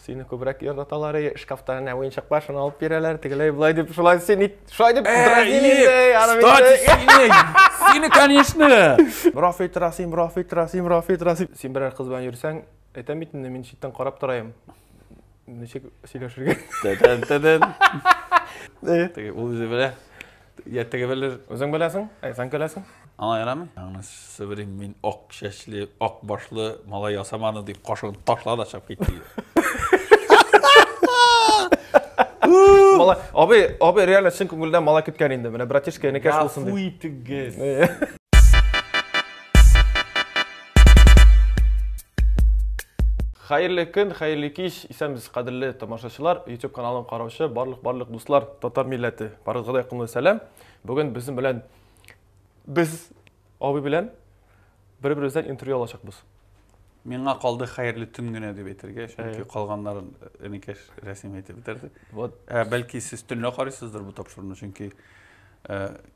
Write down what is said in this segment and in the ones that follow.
Сине күбрәк яраталар, шкафта әнә уенчык бар, шуны алып бирәләр, тегеләй болай дип, шулай син шулай дип дразнили инде, Кстати, сине, сине, конечно. Рафит Расим, Рафит Расим, Рафит Расим. Син берәр кыз белән йөрсәң, әйтәм бит инде, мин читтән карап торайым. Ничек сөйләшергә? Тәдән, тәдән. Теге ул үзе белә. Я теге белер. Үзең беләсең, әй, сән көләсең. Аңа ярамый. Аңа себерим мин ак чәчле, ак башлы малай ясамады дип кашыгын ташлады да чыгып китте. Малай, абый, абый реально чын күңелдән малай көткән инде. Менә братишка энекәш булсын дип. Гафу итегез. Хәерле көн, хәерле кич, исәнмесез, кадерле тамашачылар, YouTube каналын караучы барлык-барлык дуслар, татар милләте. Барыгызга да якынлы сәлам. Бүген безнең белән без абый белән бер-беребездән интервью алачакбыз. Миңа калды хәерле төн генә дип әйтергә, чөнки калганнарын энекәш Рәсим әйтеп бетерде. Вот. Бәлки сез төнлә карыйсыздыр бу тапшыруны, чөнки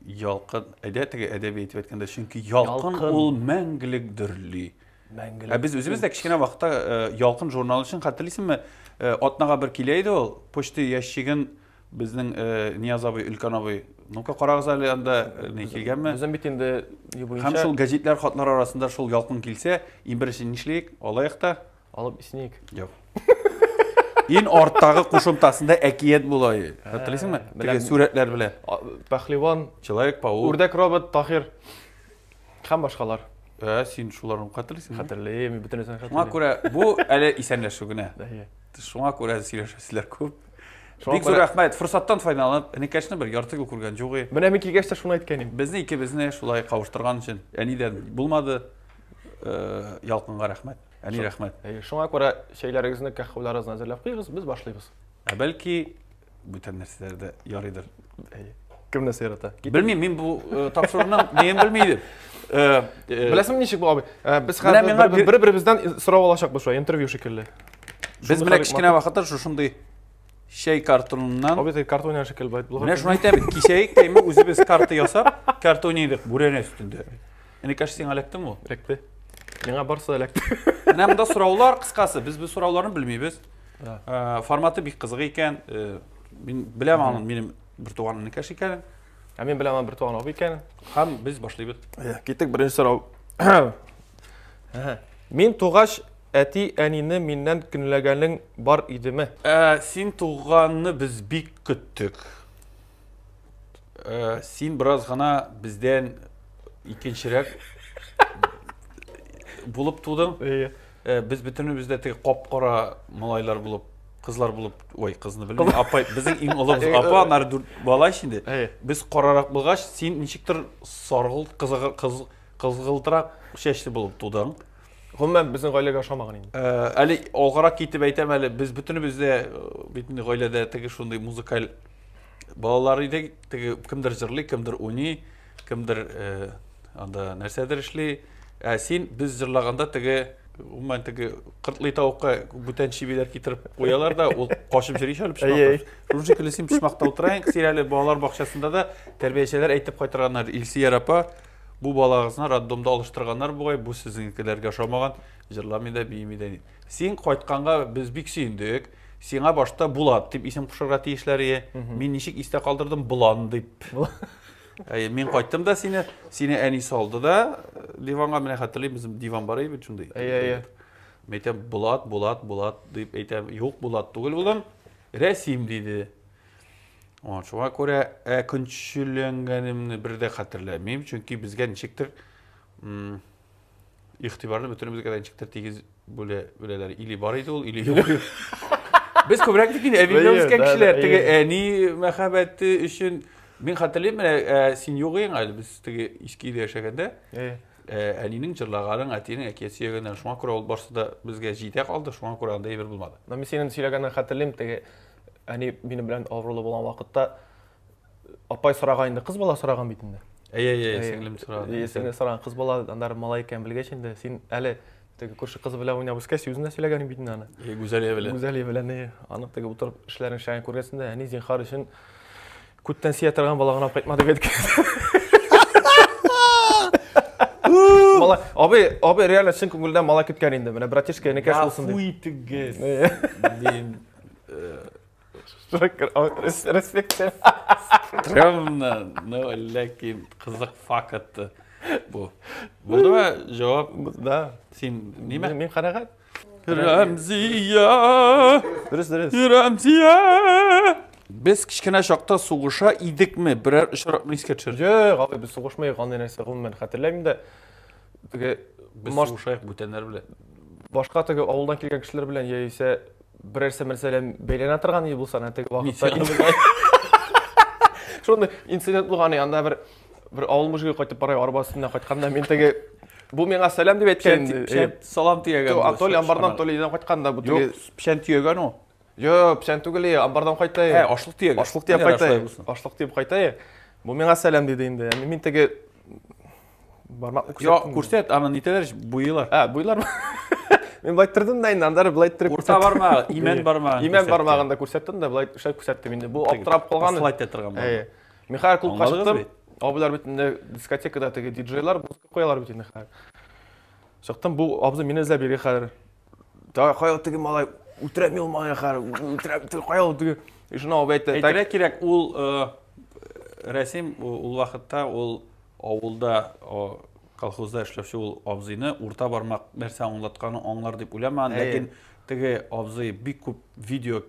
ялкын, әйдә теге әдәби әйтеп әйткәндә, чөнки ялкын ул мәңгелек дөрли. Мәңгелек. Ә без үзебез дә кечкенә вакытта Ялкын журналы өчен хәтерлисеңме, атнага бер килә иде ул, почта ящигын безнең Нияз абый, өлкән абый, ну-ка карагыз әле анда ни килгәнме? Безнең бит инде ни буенча. Һәм шул гәзитләр, хатлар арасында шул Ялкын килсә, иң беренче нишлик? Алаек та. Алып исник. Юк. Иң арттагы кушымтасында әкият була. Хәтерлисеңме? Теге сурәтләр белән. Пәхливан, Человек-паук. Үрдәк робот, Таһир. Һәм башкалар. Ә, син шуларны хәтерлисеңме? Хәтерлим, мин бөтенесен хәтерлим. Шуңа күрә бу әле исәнләшү генә. Әйе. Шуңа күрә сөйләшәселәр күп. Шуңа Бик зур күрә- рәхмәт. Форсаттан файдаланып, энекәшне бер ярты ел күргән юк. Менә мин килгәч тә шуны әйткән идем. Безне икебезне шулай кавыштырган өчен әнидән булмады. Ялкынга рәхмәт. Әни рәхмәт. Әйе, шуңа күрә чәйләрегезне, каһвәләрегезне әзерләп куегыз, без башлыйбыз. Ә бәлки бүтән нәрсәләр дә ярыйдыр. Әйе. Кем нәрсә ярата? Белмим, мин бу тапшыруның неен белми идем. Беләсеңме ничек бу, абый? Без хәзер бер-беребездән сорау алачакбыз шулай, интервью шикелле. Без менә кечкенә вакытта шушындый чәй картоныннан. Абый, картон уйнаган шикелле бит. Менә шуны әйтәм бит, кичә әйткәнме үзебез карта ясап, карта уйный идек бүрәнә өстендә. Энекәш, сиңа эләктеме ул? Эләкте. Миңа барысы да эләкте. Менә монда сораулар, кыскасы, без бу сорауларны белмибез. Форматы бик кызык икән. Мин беләм аның минем бертуган энекәш икәнен. Ә мин беләм аның бертуган абый икәнен. Һәм без башлыйбыз. Киттек, беренче сорау. Мин тугач, әти-әнине миннән көнләгәнең бар идеме? Син туганны без бик көттек. Син бераз гына бездән икенчерәк булып тудың. Без бөтенебез дә теге кап-кара малайлар булып, кызлар булып, ой, кызны белмим, апай, безнең иң олыбыз апа, аннары дүрт бала ич инде. Без карарак булгач, син ничектер саргылт, кызгылтырак чәчле булып тудың. Гомумән, безнең гаиләгә ошамаган инде. Әле алгарак китеп әйтәм әле, без бөтенебез дә бит инде гаиләдә теге шундый музыкаль балалар идек. Теге кемдер җырлый, кемдер уйный, кемдер анда нәрсәдер эшли. Ә син без җырлаганда теге гомумән теге кыртлый тавыкка бүтән чибиләр китереп куялар да, ул качып йөри әле почмакта. Шуның шикелле син почмакта утыраң, син әле балалар бакчасында да тәрбиячеләр әйтеп кайтарганнар, Илсөяр апа, бу балагызны роддомда алыштырганнар бугай, бу сезнекеләргә ошамаган, җырламый да, биеми дә. Син кайтканга без бик сөендек. Сиңа башта Булат дип исем кушарга тиешләр ие. Мин ничек истә калдырдым, Болан дип. Әйе, мин кайттым да сине, сине әни салды да диванга, менә хәтерлим, безнең диван бар иде бит шундый. Әйе, әйе. Мин әйтәм, Булат, Булат, Булат дип әйтәм. Юк, Булат түгел улым, Рәсим диде. Вот, шуңа күрә көнчелләнгәнемне бер дә хәтерләмим, чөнки безгә ничектер игътибарны бөтенебезгә дә ничектер тигез бүлә, бүләләр. Или бар иде ул, или юк. Без күбрәк бит инде әби белән үскән кешеләр, теге әни мәхәббәте өчен мин хәтерлим, менә син юк идең әле, без теге иске өйдә яшәгәндә. Әнинең җырлаганын, әтинең әкият сөйләгәннәрен, шуңа күрә ул барсы да безгә җитә калды, шуңа күрә анда әйбер булмады. Мин синең сөйләгәннән хәтерлим, теге әни минем белән авырулы булган вакытта апай сораган инде, кыз бала сораган бит инде. Әйе, әйе, сеңлем сораган. Әйе, сеңлем сораган, кыз бала, аннары малай икәнен белгәч инде, син әле теге күрше кызы белән уйнап үскәч, үзең дә сөйләгән бит инде аны. Әйе, Гүзәлия белән. Гүзәлия белән, әйе. Аны теге утырып эшләрен эшләгән күргәнсең дә, әни зинһар өчен күттән сия торган бала гына кайтма дип әйткән. Малай, абый, абый реально чын күңелдән малай көткән инде. Менә братишка, энекәш булсын дип. Гафу итегез. Мин Респект. Стрёмно, но ләкин кызык факт бу. Булдымы җавап? Да. Син нимә? Мин канәгать. Рәмзия! Дөрес, дөрес. Рәмзия! Без кечкенә чакта сугыша идекме? Берәр очракны искә төшер. Юк, абый, без сугышмыйк, андый нәрсә гомумән хәтерләмим дә. Теге Без сугышайык бүтәннәр белән. Башка теге авылдан килгән кешеләр белән яисә берәрсе мәсәлән бәйләнә торган иде булса, теге вакытта. Шундый инцидент булган, анда бер бер авыл мужигы кайтып бара, арба өстеннән кайтканда мин теге бу миңа сәлам дип әйткән инде. Печән салам төягән. То ли амбардан, то ли өйдән кайткан да бу теге. Юк, печән төягән ул. Юк, печән түгел, амбардан кайта. Ә, ашлык төягән. Ашлык төяп кайта. Ашлык төяп кайта. Бу миңа сәлам диде инде. Мин теге бармакны күрсәттем. Юк, күрсәт, аны нитәләр, буйлар. Ә, буйлар. Мин былай тордым да инде, аннары былай торып. Урта бармагы, имән бармагын. Имән бармагын да күрсәттем дә, былай эшләп күрсәттем инде. Бу аптырап калган. Послать итә торган. Әйе. Мин хәзер клубка чыктым. Абыйлар бит инде дискотекада теге диджейлар музыка куялар бит инде хәзер. Чыктым, бу абзый мине эзләп йөри хәзер. Давай, кая теге малай, үтерәм мин ул малайны хәзер, үтерәм, кая ул теге. И шуны абый әйтте. Әйтергә кирәк, ул Рәсим ул вакытта ул авылда колхозда эшләүче ул абзыйны урта бармак нәрсә аңлатканын аңлар дип уйламаган, ләкин теге абзый бик күп видео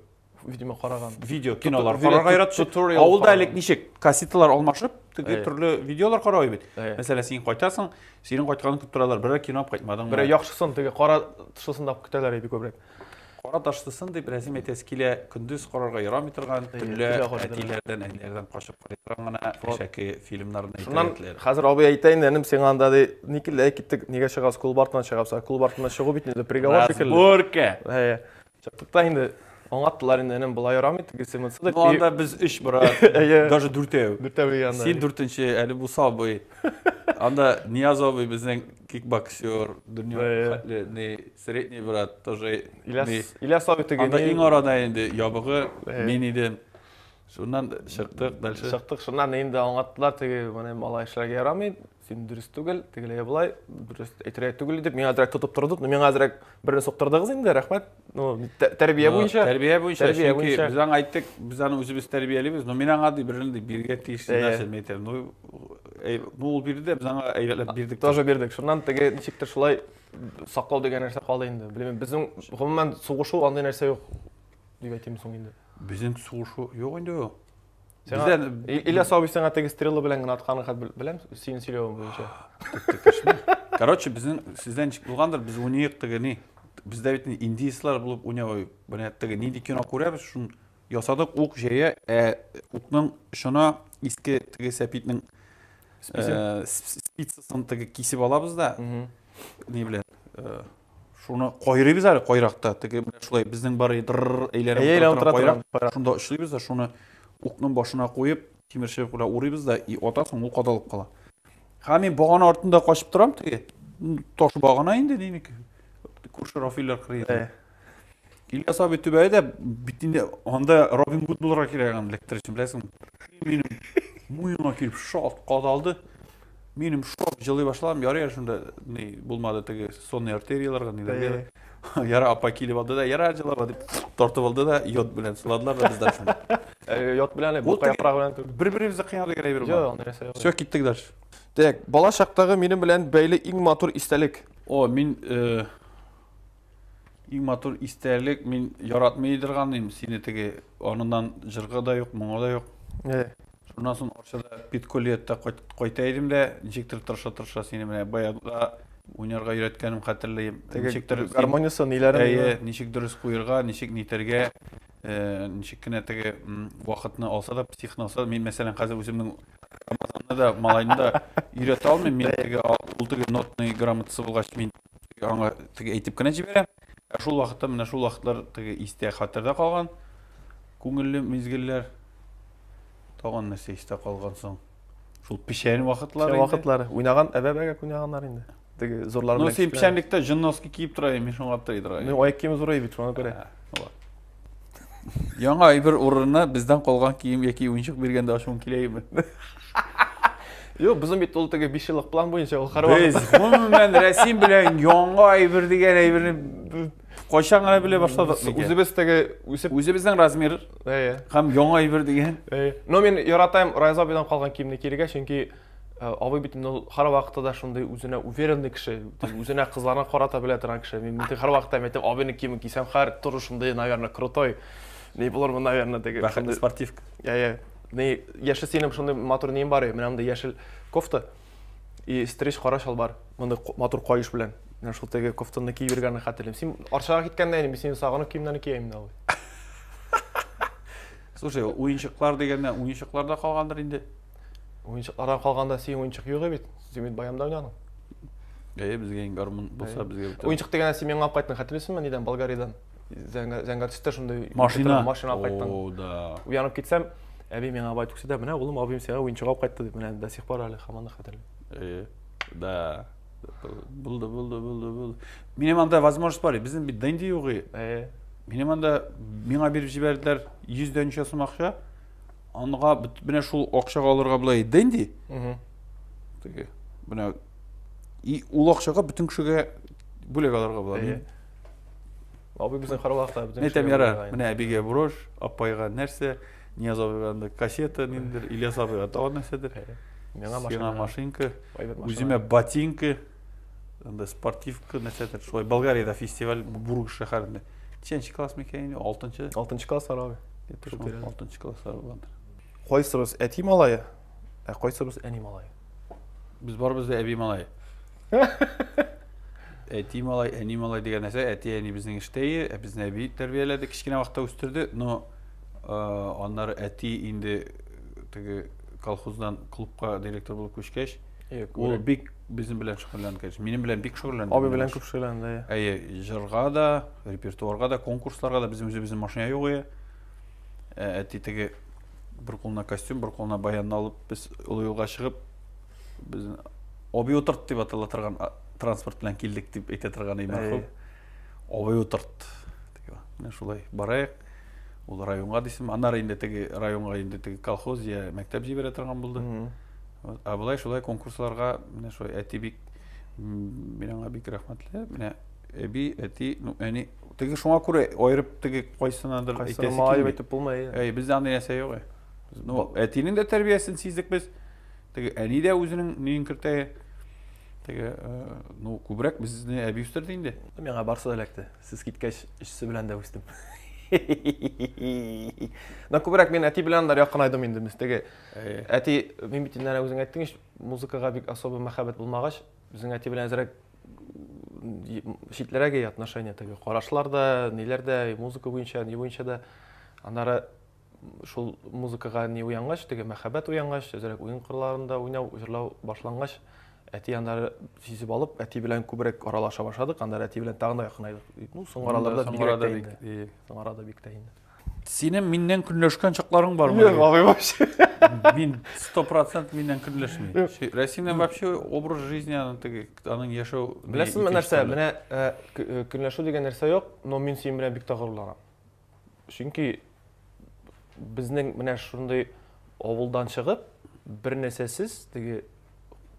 видимо караган. Видео кинолар карарга яратучы. Авылда элек ничек кассеталар алмашып, теге төрле видеолар карау бит. Мәсәлән, син кайтасың, синең кайтканын көтеп торалар. Берәр кино алып кайтмадыңмы? Берәр яхшысын, теге кара тышлысын да көтәләр иде күбрәк. Кара ташлысын дип Рәсим әйтәсе килә, көндез карарга ярамый торган, төнлә әтиләрдән, әниләрдән качып карый торган гына әшәке фильмнарны Шуннан хәзер абый әйтә инде, энем, сиңа анда ди, ни килде, әй киттек, нигә чыгабыз, клуб артыннан чыгабыз. Клуб артыннан чыгу бит инде приговор шикелле. Разборка! Әйе. Чыктык та инде, аңлаттылар инде, энем, болай ярамый, тегесе монысы дип. Ну, анда без өч брат, даже дүртәү. Дүртәү анда. Син дүртенче, әле бу сабый. Анда Нияз абый безнең кикбоксер, дөнья хәтле, не, средний брат тоже. Ильяс, Ильяс абый теге. Анда иң арада инде ябыгы мин идем. Шуннан чыктык дальше. Чыктык, шуннан инде аңлаттылар, теге, менә малай эшләргә ярамый, син дөрес түгел, тегеләй болай, дөрес әйтергә түгел дип, миңа әзрәк тотып торды, но миңа әзрәк берне суктырдыгыз инде, рәхмәт. Ну, тәрбия буенча. Тәрбия буенча, чөнки без аңа әйттек, без аны үзебез тәрбиялибез, но мин аңа ди берне ди бирергә тиеш нәрсә мин әйтәм. Ну, ну ул бирде, без аңа әйбәтләп бирдек. Тоже бирдек. Шуннан теге ничектер шулай саклау дигән нәрсә калды инде. Белмим, безнең гомумән сугышу андый нәрсә юк дип әйтим соң инде. Безнең сугышу юк инде ул. Бездән Ильяс абый сиңа теге стрела белән генә атканын хәт беләм, синең сөйләвең буенча. Короче, безнең сездә ничек булгандыр, без уйныйк теге ни. Бездә бит индийцлар булып уйнау, менә теге нинди кино күрәбез, шуны ясадык, ук җәя, ә укның очына иске теге сәпитнең спицасын теге кисеп алабыз да, ни белән, Шуны кайрыйбыз әле кайракта. Теге менә шулай безнең бар дыр әйләнеп утыра торган кайрак. Шунда очлыйбыз да, шуны укның башына куеп, тимер чыбык белән урыйбыз да, и атасың, ул кадалып кала. Һәм мин багана артында качып торам теге. Таш багана инде нинеке. Күрше Рафилләр кырыйда. Ильяс абый түбәе дә бит инде анда Робин Гуд булырга кирәк аны эләктерер өчен, беләсеңме? Минем муенга килеп шалт кадалды. Минем шок җылый башладым. Ярый әле шунда ни булмады теге сонный артерияләргә ниләргә. Яра апа килеп алды да, яра җылама дип тартып алды да, йод белән сыладылар да бездән шунда. Йод белән, бу яфрагы белән түгел. Бер-беребезне кыйнау дигән әйбер бар. Юк, андый нәрсә юк. Все, киттек дальше. Так, бала чактагы минем белән бәйле иң матур истәлек. О, мин иң матур истәлек, мин яратмый торган идем сине теге, аныннан җырга да юк, моңа да юк. Шуннан соң Арчада педколледжда кайта идем дә, ничектер тырыша-тырыша сине менә баянда уйнарга өйрәткәнем хәтерлим. Ничектер гармониясе ниләрен? Әйе, ничек дөрес куерга, ничек нитәргә, ничек кенә теге вакытны алса да, психны алса да, мин мәсәлән хәзер үземнең Рамазанны да, малайны да өйрәтә алмыйм. Мин теге ул теге нотный грамотасы булгач, мин аңа теге әйтеп кенә җибәрәм. Ә шул вакытта менә шул вакытлар теге истә, хәтердә калган күңелле мизгелләр. Тагын нәрсә истә калган соң? Шул печән вакытлары. Печән вакытлары. Уйнаган, әбә-бәгә уйнаганнар инде. Теге зурлар белән. Ну, син печәнлектә җон носки киеп тора, мин шуңа аптырый тора. Мин аяк киеме зурай бит, шуңа күрә. Яңа әйбер урынына бездән калган кием яки уенчык биргәндә ачуың киләме? Юк, безнең бит ул теге 5 еллык план буенча ул һәрвакыт. Без гомумән Рәсим белән яңа әйбер дигән әйберне кайчан гына белә башладык микән? Үзебез теге үсеп Үзебезнең размер Әйе. һәм яңа әйбер дигән. Әйе. Но мин яратам Райз абыйдан калган киемне киергә, чөнки абый бит инде ул һәрвакытта да шундый үзенә уверенный кеше, үзенә кызларны карата белә торган кеше. Мин һәрвакытта әйтәм, абыйның киемен кисәм, һәр торышымда, наверное, крутой. Ни булырмын, наверное, теге. Бәхетле спортивка. Әйе. Ни, яшел синең шундый матур нием бар, менә монда яшел кофта и стрич кара чалбар, мондый матур каеш белән. Менә шул теге кофтаны киеп йөргәнне хәтерлим. Син Арчага киткәндә инде мин сине сагынып киемнәрне киям инде абый. Слушай, уенчыклар дигәннән уенчыклар да калгандыр инде. Уенчыклардан калганда синең уенчык юк бит. Син бит баянда уйнадың. Әйе, безгә инде гармун булса, безгә бит. Уенчык дигәндә син миңа алып кайттың, хәтерлисеңме, нидән, Болгариядән? Зәңгәр төстә шундый машина. Машина алып кайттың. О, да. Уянып китсәм, әби миңа бай түксә дә, менә улым, абыем сиңа уенчык алып кайтты дип, менә до сих пор әле һаман да хәтерлим. Әйе. Да. Булды, булды, булды, булды. Минем анда возможность бар, безнең бит деньги юк. Әйе. Минем анда миңа биреп җибәрделәр 100 дә ничә сум акча. Анга менә шул акчага алырга була деньги. Теге менә и ул акчага бөтен кешегә бүләк алырга була. Әйе. Абый безнең һәрвакытта бөтен Әйтәм, ярар, менә әбигә брошь, апайга нәрсә, Нияз абыйга анда кассета ниндидер, Ильяс абыйга тагын нәрсәдер. Миңа машина. Машинка, Үземә ботинка, анда спортивка нәрсәдер. Шулай Болгариядә фестиваль Бургас шәһәрендә. Ничәнче класс микән инде? Алтынчы. Алтынчы класслар абый. Алтынчы класслар булгандыр. Кайсыбыз әти малае, ә кайсыбыз әни малае? Без барыбыз да әби малае. Әти малай, әни малай дигән нәрсә, әти әни безнең эштә, ә безне әби тәрбияләде, кечкенә вакытта үстерде, но аннары әти инде теге колхоздан клубка директор булып күчкәч, ул бик безнең белән шөгыльләнде, конечно. Минем белән бик шөгыльләнде. Абый белән күп шөгыльләнде. Әйе, җырга да, репертуарга да, конкурсларга да безнең үзебезнең машина юк иде. Әти теге бер кулына костюм, бер кулына баянны алып, без олы юлга чыгып, без абый утырт дип атала торган транспорт белән килдек дип әйтә торган иде мәрхүм. Абый утырт. Менә шулай барайык. Ул районга дисем, аннары инде теге районга инде теге колхоз я мәктәп җибәрә торган булды. Ә болай шулай конкурсларга менә шулай әти бик мин аңа бик рәхмәтле. Менә әби, әти, ну әни теге шуңа күрә аерып теге кайсынадыр әйтәсе килми. Әйтеп булмый. Әй, бездә андый нәрсә юк. Ну, әтинең дә тәрбиясен сиздек без. Теге әни дә үзенең ниен кертә. Теге, ну, күбрәк безне әби үстерде инде. Миңа барсы да эләкте. Сез киткәч, өчесе белән дә үстем. Но күбрәк мин әти белән дә якынайдым инде. Без теге әти, мин бит инде үзең әйттең ич, музыкага бик особо мәхәббәт булмагач, безнең әти белән әзрәк читләрәк отношения теге карашлар да, ниләр дә, музыка буенча, ни буенча да. Аннары шул музыкага ни уянгач, теге мәхәббәт уянгач, әзрәк уен кырларында уйнау, җырлау башлангач, әти аннары сизеп алып, әти белән күбрәк аралаша башладык, аннары әти белән тагын да якынайдык. Ну, соңгы араларда бигрәк тә инде. Соңгы арада бик тә инде. Синең миннән көнләшкән чакларың бармы? Юк, абый, вообще. Мин 100% миннән көнләшми. Рәсимнең вообще образ жизни аның теге, аның яшәү. Беләсеңме нәрсә? Менә көнләшү дигән нәрсә юк, но мин синең белән бик тә горурланам. Чөнки безнең менә шундый авылдан чыгып, бер нәрсәсез, теге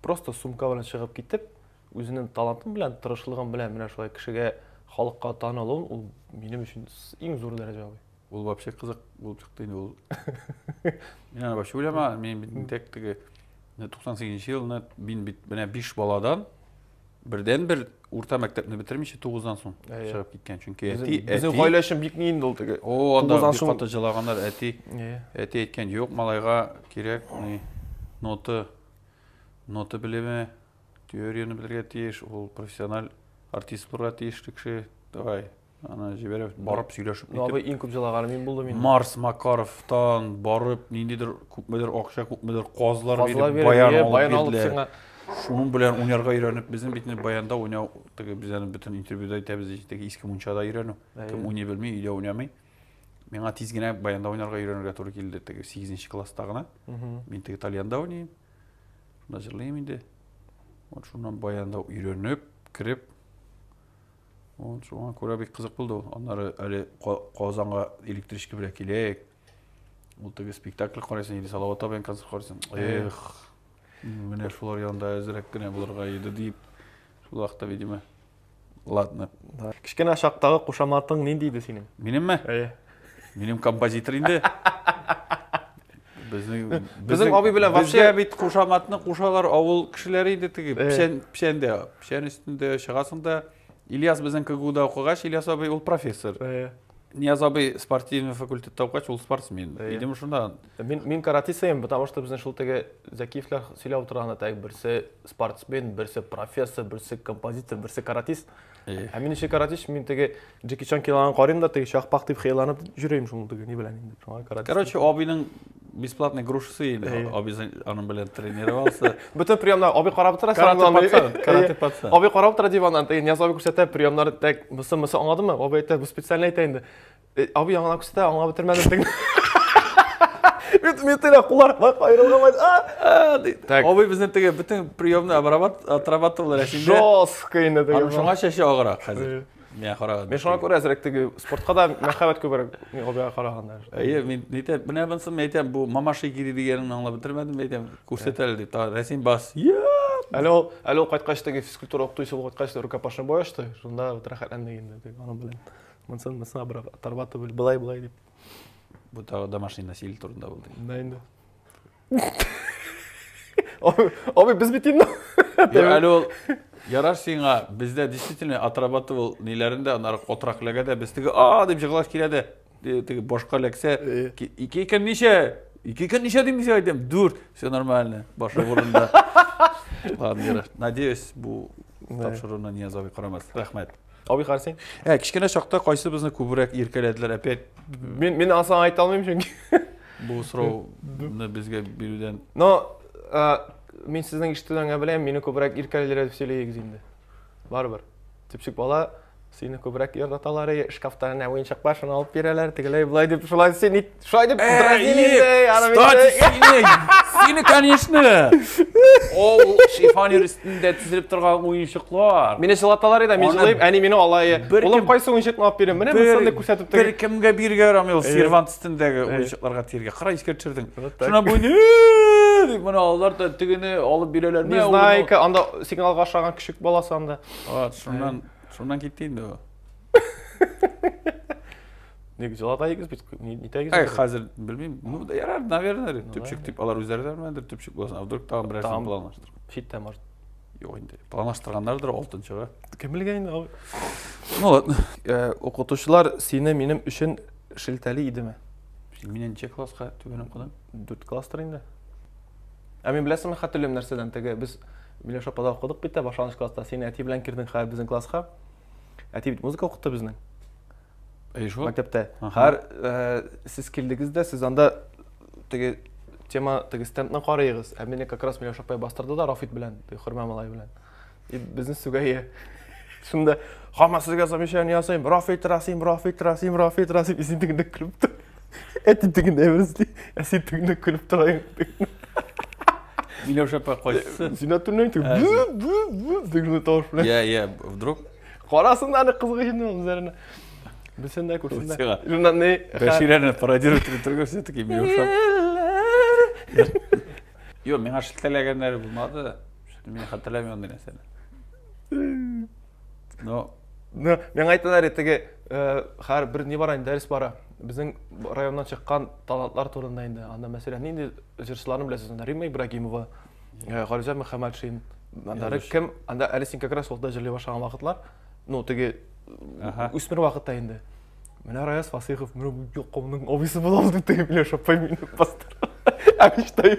просто сумка белән чыгып китеп, үзенең талантын белән, тырышлыгын белән менә шулай кешегә, халыкка танылуын, ул минем өчен иң зур дәрәҗә абый. Ул вообще кызык булып чыкты инде ул. Мин аны вообще уйламаган, мин бит тек теге 98 елны мин бит менә 5 баладан бердән-бер урта мәктәпне бетермичә 9-дан соң чыгып киткән. Чөнки әти, безнең гаилә өчен бик ни инде ул теге. О, анда бик каты җылаганнар, әти. Әти әйткән, юк, малайга кирәк, ни, ноты, ноты белеме, теорияне белергә тиеш, ул профессиональ артист булырга тиеш кеше. Давай, аны җибәреп, барып сөйләшеп нитеп. Абый, иң күп җылаганы мин булдым инде. Марс Макаровтан барып, ниндидер күпмедер акча, күпмедер казлар биреп, баян алып бирделәр. Шуның белән уйнарга өйрәнеп, безнең бит инде баянда уйнау, теге без аны бөтен интервьюда әйтәбез, теге иске мунчада өйрәнү. Кем уйный белми, өйдә уйнамый. Миңа тиз генә баянда уйнарга өйрәнергә туры килде, теге 8 класста гына. Мин теге тальянда уйныйм. Шунда җырлыйм инде. Вот шуннан баянда өйрәнеп, кереп, Вот шуңа күрә бик кызык булды ул. Аннары әле Казанга электричка белән киләк. Ул теге спектакль карыйсың, или Салават абыйның концерт карыйсың. Эх. Менә шулар янында әзрәк кенә булырга иде дип, шул вакытта, видимо. Ладно. Кечкенә чактагы кушаматың нинди иде синең? Минемме? Әйе. Минем композитор инде. Безнең Безнең абый белән вообще безгә бит кушаматны кушалар авыл кешеләре инде теге печән печәндә, печән өстендә чыгасың да. Ильяс безнең КГУда укыгач, Ильяс абый ул профессор. Әйе. Нияз абый спортивный факультетта укыгач, ул спортсмен. Видимо, шунда. Мин каратист идем, потому что безнең шул теге Зәкиевләр сөйләп утырганда так берсе спортсмен, берсе профессор, берсе композитор, берсе каратист. Ә мин ничек каратист, мин теге Джеки Чан киноларын карыйм да, теге чакпак дип хыялланып йөрим шул теге ни белән инде. Шуңа каратист. Короче, абыйның бесплатный грушасы инде. Абый аның белән тренировался. Бөтен приемнар абый карап тора, карате пацан, карате пацан. Абый карап тора диваннан, теге Нияз абый күрсәтә приемнар, так, мысы мысы аңладымы? Абый әйтә, бу специально әйтә инде. Абый яңа күрсәтә, аңлап бетермәдем теге. Мин мин теге куллар бак аерылган. А, так. Абый безнең теге бөтен приемны отрабатывал рәсемдә. Жестко инде теге. Аның шуңа чәче аграк хәзер. Миңа караганда. Мин шуңа күрә әзрәк теге спортка да мәхәббәт күбрәк абыйга караганда. Әйе, мин әйтәм, менә монысы мин әйтәм, бу мамаши гири дигәнен аңлап бетермәдем, әйтәм, күрсәт әле дип. Тагын Рәсим бас. Әле ул, әле ул кайткач теге физкультура укытучысы булып кайткач рукопашный бой ачты. Шунда вот рәхәтләндек инде теге аның белән. Монсын, монсын отрабатывали, былай, былай дип. Бу тагы домашний насилие турында булды. Да инде. Абый, без бит инде. Әле ул ярар сиңа, бездә действительно отрабатывал ниләрен дә, аннары катырак эләгә дә, без теге а дип җыгылаш килә дә, теге башка эләксә, ике икән ничә? Ике икән ничә дим, ничә әйтәм? Дүрт. Все нормально, башы урында. Ладно, ярар. Надеюсь, бу тапшыруны Нияз абый карамас. Рәхмәт. Абый карасың. Ә, кечкенә чакта кайсыбызны күбрәк иркәләделәр опять? Мин анысын әйтә алмыйм чөнки. Бу сорауны безгә бирүдән. Но мин сезнең ишетүдән беләм, мине күбрәк иркәлиләр дип сөйләгез инде. Барыбер. Төпчек бала сине күбрәк яраталар, шкафта нә уенчык бар, шуны алып бирәләр, тегеләй болай дип шулай син шулай дип дразнили инде. Кстати, сине, сине, конечно. Ул шифонер өстендә тезелеп торган уенчыклар. Мине җылаталар иде, мин җылыйм, әни мине алай. Улым кайсы уенчыкны алып бирим? Менә монысын да күрсәтеп тора. Бер кемгә бирергә ярамый ул сервант өстендәге уенчыкларга тиергә. Кара искә төшердең. Шуна бу дип моны алалар да тегене алып бирәләр. Незнайка, анда сигналга ошаган көчек баласы анда. Вот, шуннан шуннан китте инде ул. Ник җылата егез бит, нитәгез? Әй, хәзер белмим. Ну, ярар, наверное, төпчек дип алар үзләре дә белмәдер, төпчек булсын. А вдруг тагын берәрсен планлаштырган. Читтә, может. Юк инде. Планлаштырганнардыр алтынчыга. Кем белгән инде, абый. Ну ладно. Укытучылар сине минем өчен шелтәли идеме? Син миннән ничә класска түбән укыдың? 4 класстыр инде. Ә мин беләсеңме, хәтерлим нәрсәдән? Теге без Миләш апада укыдык бит тә башлангыч класста. Син әти белән кердең хәзер безнең класска. Әти бит музыка укытты безнең. Әй шул. Мәктәптә. Хәр сез килдегез дә, сез анда теге тема, теге стендны карыйгыз. Ә мине как раз Миләш апай бастырды да Рафит белән, теге Хөрмә малай белән. И безне сүгәе. Шунда һаман сезгә замечание ясыйм, Рафит Расим, Рафит Расим, Рафит Расим. И син тегендә көлеп тор. Әти тегендә әверезли, ә син тегендә көлеп тораң. Миләүшә апа кайсысы? Син әтүнең теге бу бу бу деген тавыш белән. Я, я, вдруг? Карасын аны кызык инде үзләренә. Белсен дә күрсен дә. Шуннан ни? Бәширәне пародировать итеп торган все-таки Миләүшә. Юк, миңа шелтәләгәннәре булмады. Мин хәтерләмим андый нәрсәне. Но Ну, миңа әйтәләр, теге һәр бер ни бара инде, дәрес бара. Безнең районнан чыккан талантлар турында инде. Анда мәсәлән, нинди җырчыларны беләсез? Анда Римма Ибрагимова, Галимҗан Мөхәммәтшин. Анда кем? Анда әле син как раз вакытта җырлый башлаган вакытлар. Ну, теге үсмер вакытта инде. Менә Раяз Фасыйхов, менә бу Якубның абыйсы була ул дип теге Миләүшә апай мине бастыра. Ә мин считаю,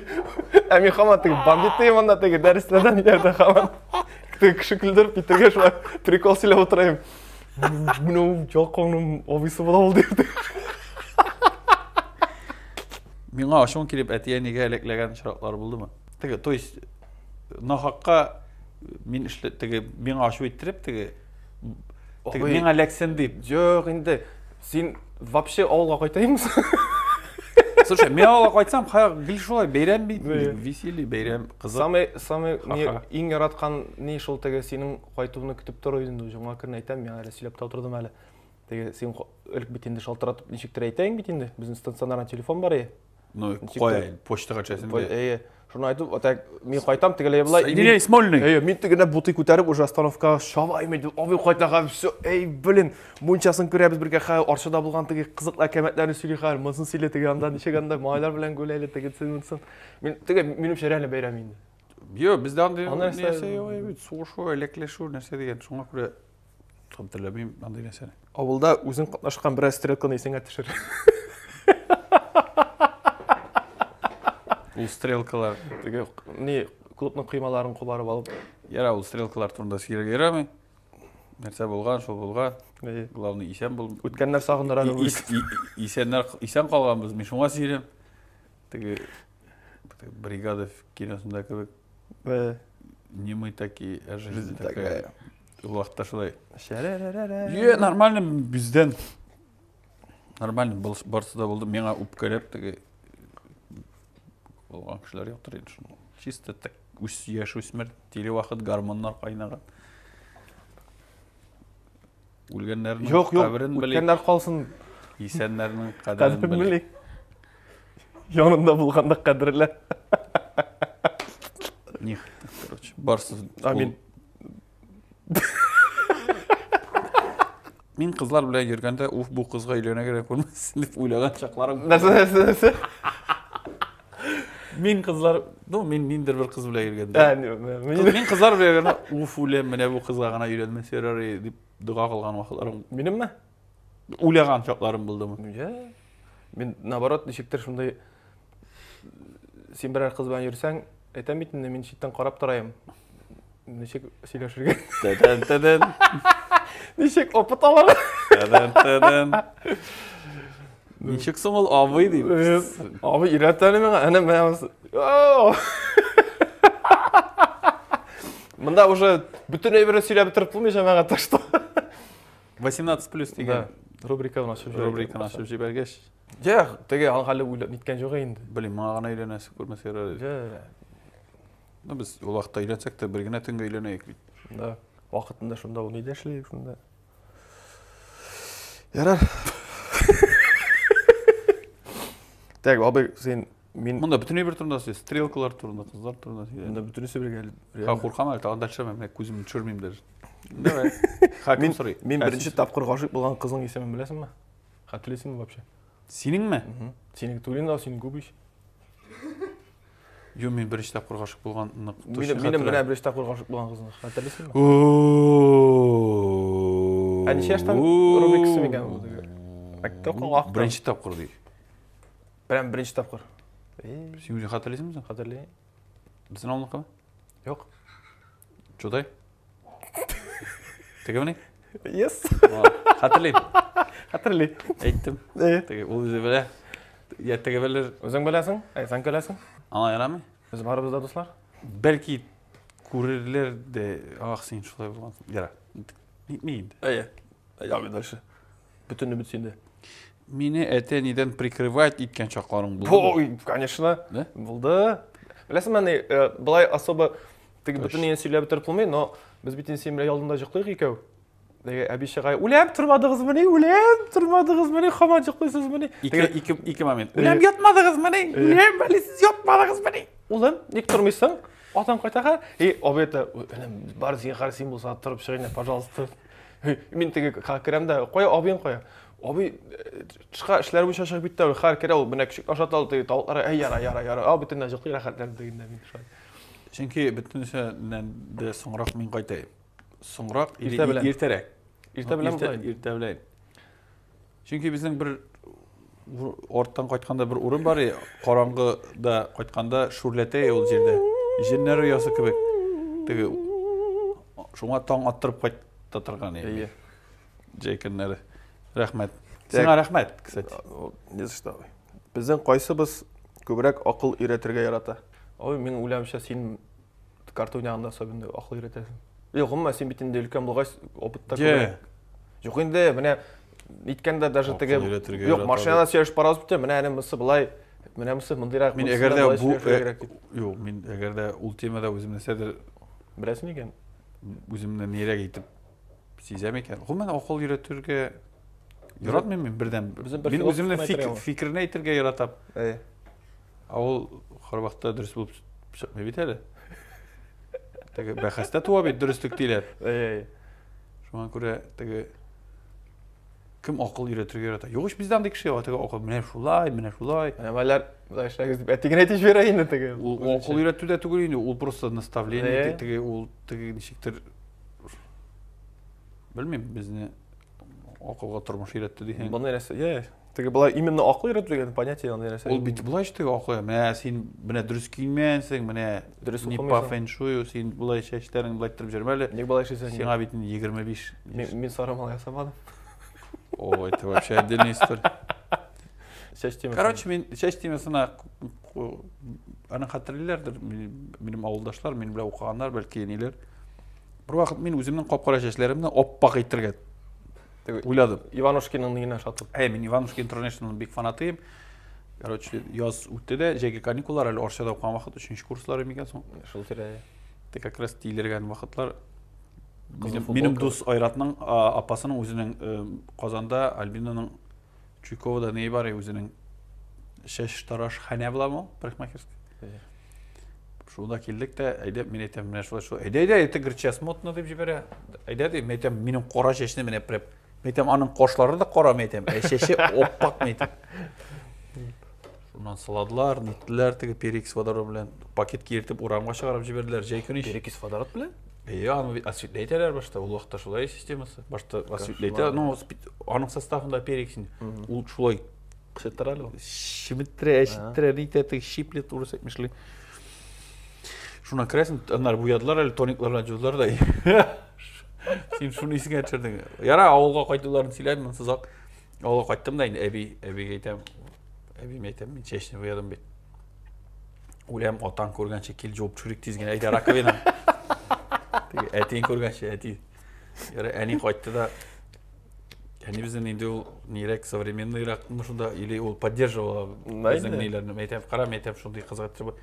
ә мин һаман теге бандит дим анда теге дәресләрдән ниләрдә һаман. Теге кеше көлдереп китергә шулай прикол сөйләп утырайым. Менә ул Якубның абыйсы була ул дип. Миңа ачуым килеп әти-әнигә әләкләгән очраклар булдымы? Теге, то есть нахакка мин эшле теге миңа ачу иттереп теге Теге миңа эләксен дип. Юк инде. Син вообще авылга кайтаймы? Слушай, мин авылга кайтсам, гел шулай бәйрәм бит, веселье, бәйрәм, кызык. Самый, самый не, иң яраткан ни шул теге синең кайтуыңны көтеп тору инде, җомга көнне әйтәм, миңа әле сөйләп тә утырдым әле. Теге син элек бит инде шалтыратып ничектер әйтәең бит инде, безнең стационарный телефон бар иде. Ну, кая, почтага төшәсең. Әйе. Шуны әйтеп, вот так мин кайтам, тегеләй болай. Соединяй Смольный. Әйе, мин тегенә бутый күтәреп уже остановкага чабайм инде. Абый кайта һәм все, эй, блин, мунчасын күрәбез бергә, хә, Арчада булган теге кызыклы әкәмәтләрне сөйли хәл, монысын сөйли теге анда ничек анда малайлар белән гүләйле тегесен монысын. Мин теге минемчә реально бәйрәм инде. Юк, бездә андый нәрсә юк бит, сугышу, әләкләшү нәрсә дигән, шуңа күрә хәтерләмим андый нәрсәне. Авылда үзең катнашкан берәр стрелканы исеңә төшер. Ул стрелкалар. Теге ни клубның коймаларын кубарып алып. Яра, ул стрелкалар турында сөйләргә ярамый. Нәрсә булган, шул булган. Главный исән бул. Үткәннәр сагындыра. Исәннәр исән калганбыз, мин шуңа сөйлим. Теге бригада киносында кебек. Не мы такие, а жизнь такая. Ул вакытта шулай. Е, нормально бездән. Нормально барысы да булды. Миңа үпкәләп теге булган кешеләр юктыр инде шул. Чисто так үс яшүсмер тиле вакыт гормоннар кайнаган. Үлгәннәрнең Юк, юк, каберен белик. Үткәннәр калсын. Исәннәрнең кадерен белик. Янында булганда кадерле. Них, короче, барысы. Амин. Мин кызлар белән йөргәндә, уф, бу кызга өйләнә кирәк булмасын дип уйлаган чакларым. Нәрсә, нәрсә, нәрсә? Мин кызлар, ну, мин ниндер бер кыз белән йөргәндә. Мин кызлар белән йөргәндә, уф, үләм, менә бу кызга гына өйләнмәсә ярар дип дога кылган вакытларым. Минемме? Уйлаган чакларым булдымы? Я. Мин наоборот, ничектер шундый син берәр кыз белән йөрсәң, әйтәм бит инде, мин читтән карап торайым. Ничек сөйләшергә? Тәдән, тәдән. Ничек опыт алырга? Тәдән, тәдән. Ничек соң ул абый дип? Абый өйрәт әле миңа. Әнә менә Монда уже бөтен әйберне сөйләп бетереп булмый җәмәгать, так что. 18 плюс дигән рубриканы ачып җибәргәч. Рубриканы ачып җибәргәч. Җә, теге аның хәле уйлап ниткән юк инде. Блин, моңа гына өйләнәсе күрмәсә ярар. Җә. Ну, без ул вакытта өйләнсәк тә бер генә төнгә өйләнәйек бит. Да. Вакытында шунда ул нидә эшли шунда. Ярар. Так, абый, син мин Монда бөтен әйбер турында сөйлә, стрелкалар турында, кызлар турында сөйлә. Монда бөтенесе бергә. Ха, куркам әле, тагын дальше менә күземне төшермим даже. Давай. Ха, кем сорый? Мин беренче тапкыр гашыйк булган кызның исемен беләсеңме? Хәтерлисеңме вообще? Синеңме? Синең түгел инде, синең күп ич. Юк, мин беренче тапкыр гашыйк булган нык. Минем менә беренче тапкыр гашыйк булган кызны хәтерлисеңме? Ә ничә яшьтән рубрикасы микән бу? Мәктәп укыган вакытта. Беренче тапкыр ди. Прям беренче тапкыр. Син үзең хәтерлисеңме? Хәтерлим. Безнең авылныкымы? Юк. Чудай? Тегемени? Yes. Хәтерлим. Хәтерли. Әйттем. Теге ул үзе белә. Я теге белер. Үзең беләсең? Әй, сән көләсең. Аңа ярамый. Без барыбыз да дуслар. Бәлки күрерләр дә, ах, син шулай булгансың. Яра. Нитми инде. Әйе. Әйе, дальше. Бөтен өмет синдә. Мине әтә-әнидән прикрывать иткән чакларың булдымы? Ой, конечно. Да? Булды. Беләсеңме, ни, былай особо теге бөтен нияне сөйләп бетереп булмый, но без бит инде синең белән ялдында йоклыйк икәү. Теге әби чыга, үләм тормадыгызмыни, үләм тормадыгызмыни, һаман йоклыйсызмыни? Ике, ике, ике момент. Үләм ятмадыгызмыни? Үләм әле сез ятмадыгызмыни? Улым, ник тормыйсың? Атаң кайта хәзер. И, абый әйтә, энем, бар зинһар син булса торып чык инде, пожалуйста. Мин теге керәм дә, кая абыең кая? Абый тышка эшләр буенча чыгып китте, хәр керә ул, менә көчек ашата ул теге тавыклар, әй яра, яра, яра. А бөтенләй йоклый рәхәтләнеп дигәндә мин шулай. Чөнки бөтенесеннән дә соңрак мин кайтайым. Соңрак или Иртә белән. иртәрәк. Иртә белән Иртә, була. иртә белән. Чөнки безнең бер арттан кайтканда бер урын бар, караңгыда кайтканда шүрләтә ул җирдә. Җеннәр оясы кебек. Теге шуңа таң аттырып кайта торган инде. Әйе. Җәй көннәре. Рәхмәт. Сиңа рәхмәт, кстати. Не за что. Безнең кайсыбыз күбрәк акыл өйрәтергә ярата? Ой, мин уйлавымча, син карта уйнаганда особенно акыл өйрәтәсең. Юк, гомумән, син бит инде өлкән булгач, опытта күбрәк. Юк инде, менә ниткәндә даже теге Юк, машинада сөйләшеп барабыз бит, менә әнә монысы былай, менә монысы мондыйрак. Мин әгәр дә бу Юк, мин әгәр дә ул темада үзем нәрсәдер беләсең икән, үземне нирәк итеп сизәм икән. Гомумән акыл өйрәтергә яратмыйм мин бердән. Мин үземнең фикерне әйтергә яратам. Әйе. Ә ул һәрвакытта дөрес булып чыкмый бит әле. Теге бәхәстә туа бит дөреслек диләр. Әй, әй. Шуңа күрә теге кем акыл өйрәтергә ярата? Юк ич бездә андый кеше юк. Теге акыл менә шулай, менә шулай. Менә малайлар, болай эшләгез дип әти генә әйтеп җибәрә инде теге. Ул акыл өйрәтү дә түгел инде, ул просто наставление, теге ул теге ничектер белмим, безне акылга тормыш өйрәтте дигән. Моны нәрсә? Я, теге болай именно акыл өйрәтү дигән понятие андый нәрсә. Ул бит болай теге акыл. Менә син менә дөрес киенмәгәнсең, менә дөрес не по фэншую, син болай чәчләрең болай иттереп йөрмә әле. Ник болай эшлисең? Сиңа бит 25. Мин сары малай ясамадым. О, это вообще отдельная история. Чәч темасы. Короче, мин чәч темасына аны хәтерлиләрдер, минем авылдашлар, минем белән укыганнар, бәлки ниләр. Бер вакыт мин үземнең кап-кара чәчләремне аппак итергә уйладым. Иванушкиның нигенә шатып. Әй, мин Иванушки International бик фанатыйм. Короче, яз үтте дә, җәйге каникуллар әле Арчада укыган вакыт, өченче курслар микән соң? Шул тирә. Те как раз тилергән вакытлар. Минем дус Айратның апасының үзенең Казанда Альбинаның Чуйковада ни бар үзенең чәч тараш ханә буламы, парикмахерская. Шунда килдек тә, әйдә, мин әйтәм, менә шулай шулай. Әйдә, әйдә, это говорит, сейчас модно дип җибәрә. Әйдә, дип, мин әйтәм, минем кара чәчне менә прям. Мин әйтәм, аның кашлары да кара, мин әйтәм, ә чәче аппак, мин әйтәм. Шуннан сыладылар, ниттеләр, теге перекись водород белән пакет киертеп урамга чыгарып җибәрделәр. Җәй көне ич. Перекись водород белән? Әйе, аны бит осветләйтәләр башта, ул вакытта шулай системасы. Башта осветләйтә, ну, аның составында перекись. Ул шулай Кычыттыра әле ул. Чеметтерә, әчеттерә, нитә, теге щиплет, урыс әйтмешли. Шуна керәсең, аннары буядылар әле, тониклар белән җудылар да. Син шуны исеңә төшердең. Яра, авылга кайтуларын сөйләдем, монысы озак. Авылга кайттым да инде әби, әбигә әйтәм, әбием әйтәм, мин чәчне буядым бит. Үләм, атаң күргәнче кил җуып төшерик тиз генә, әйдә раковина. Теге әтиең күргәнче, әти. Яра, әни кайтты да, Әни безнең инде ул нирәк современныйрак, ну шунда или ул поддерживала безнең ниләрне. Мәйтәм, кара, мәйтәм, шундый кызыктырып.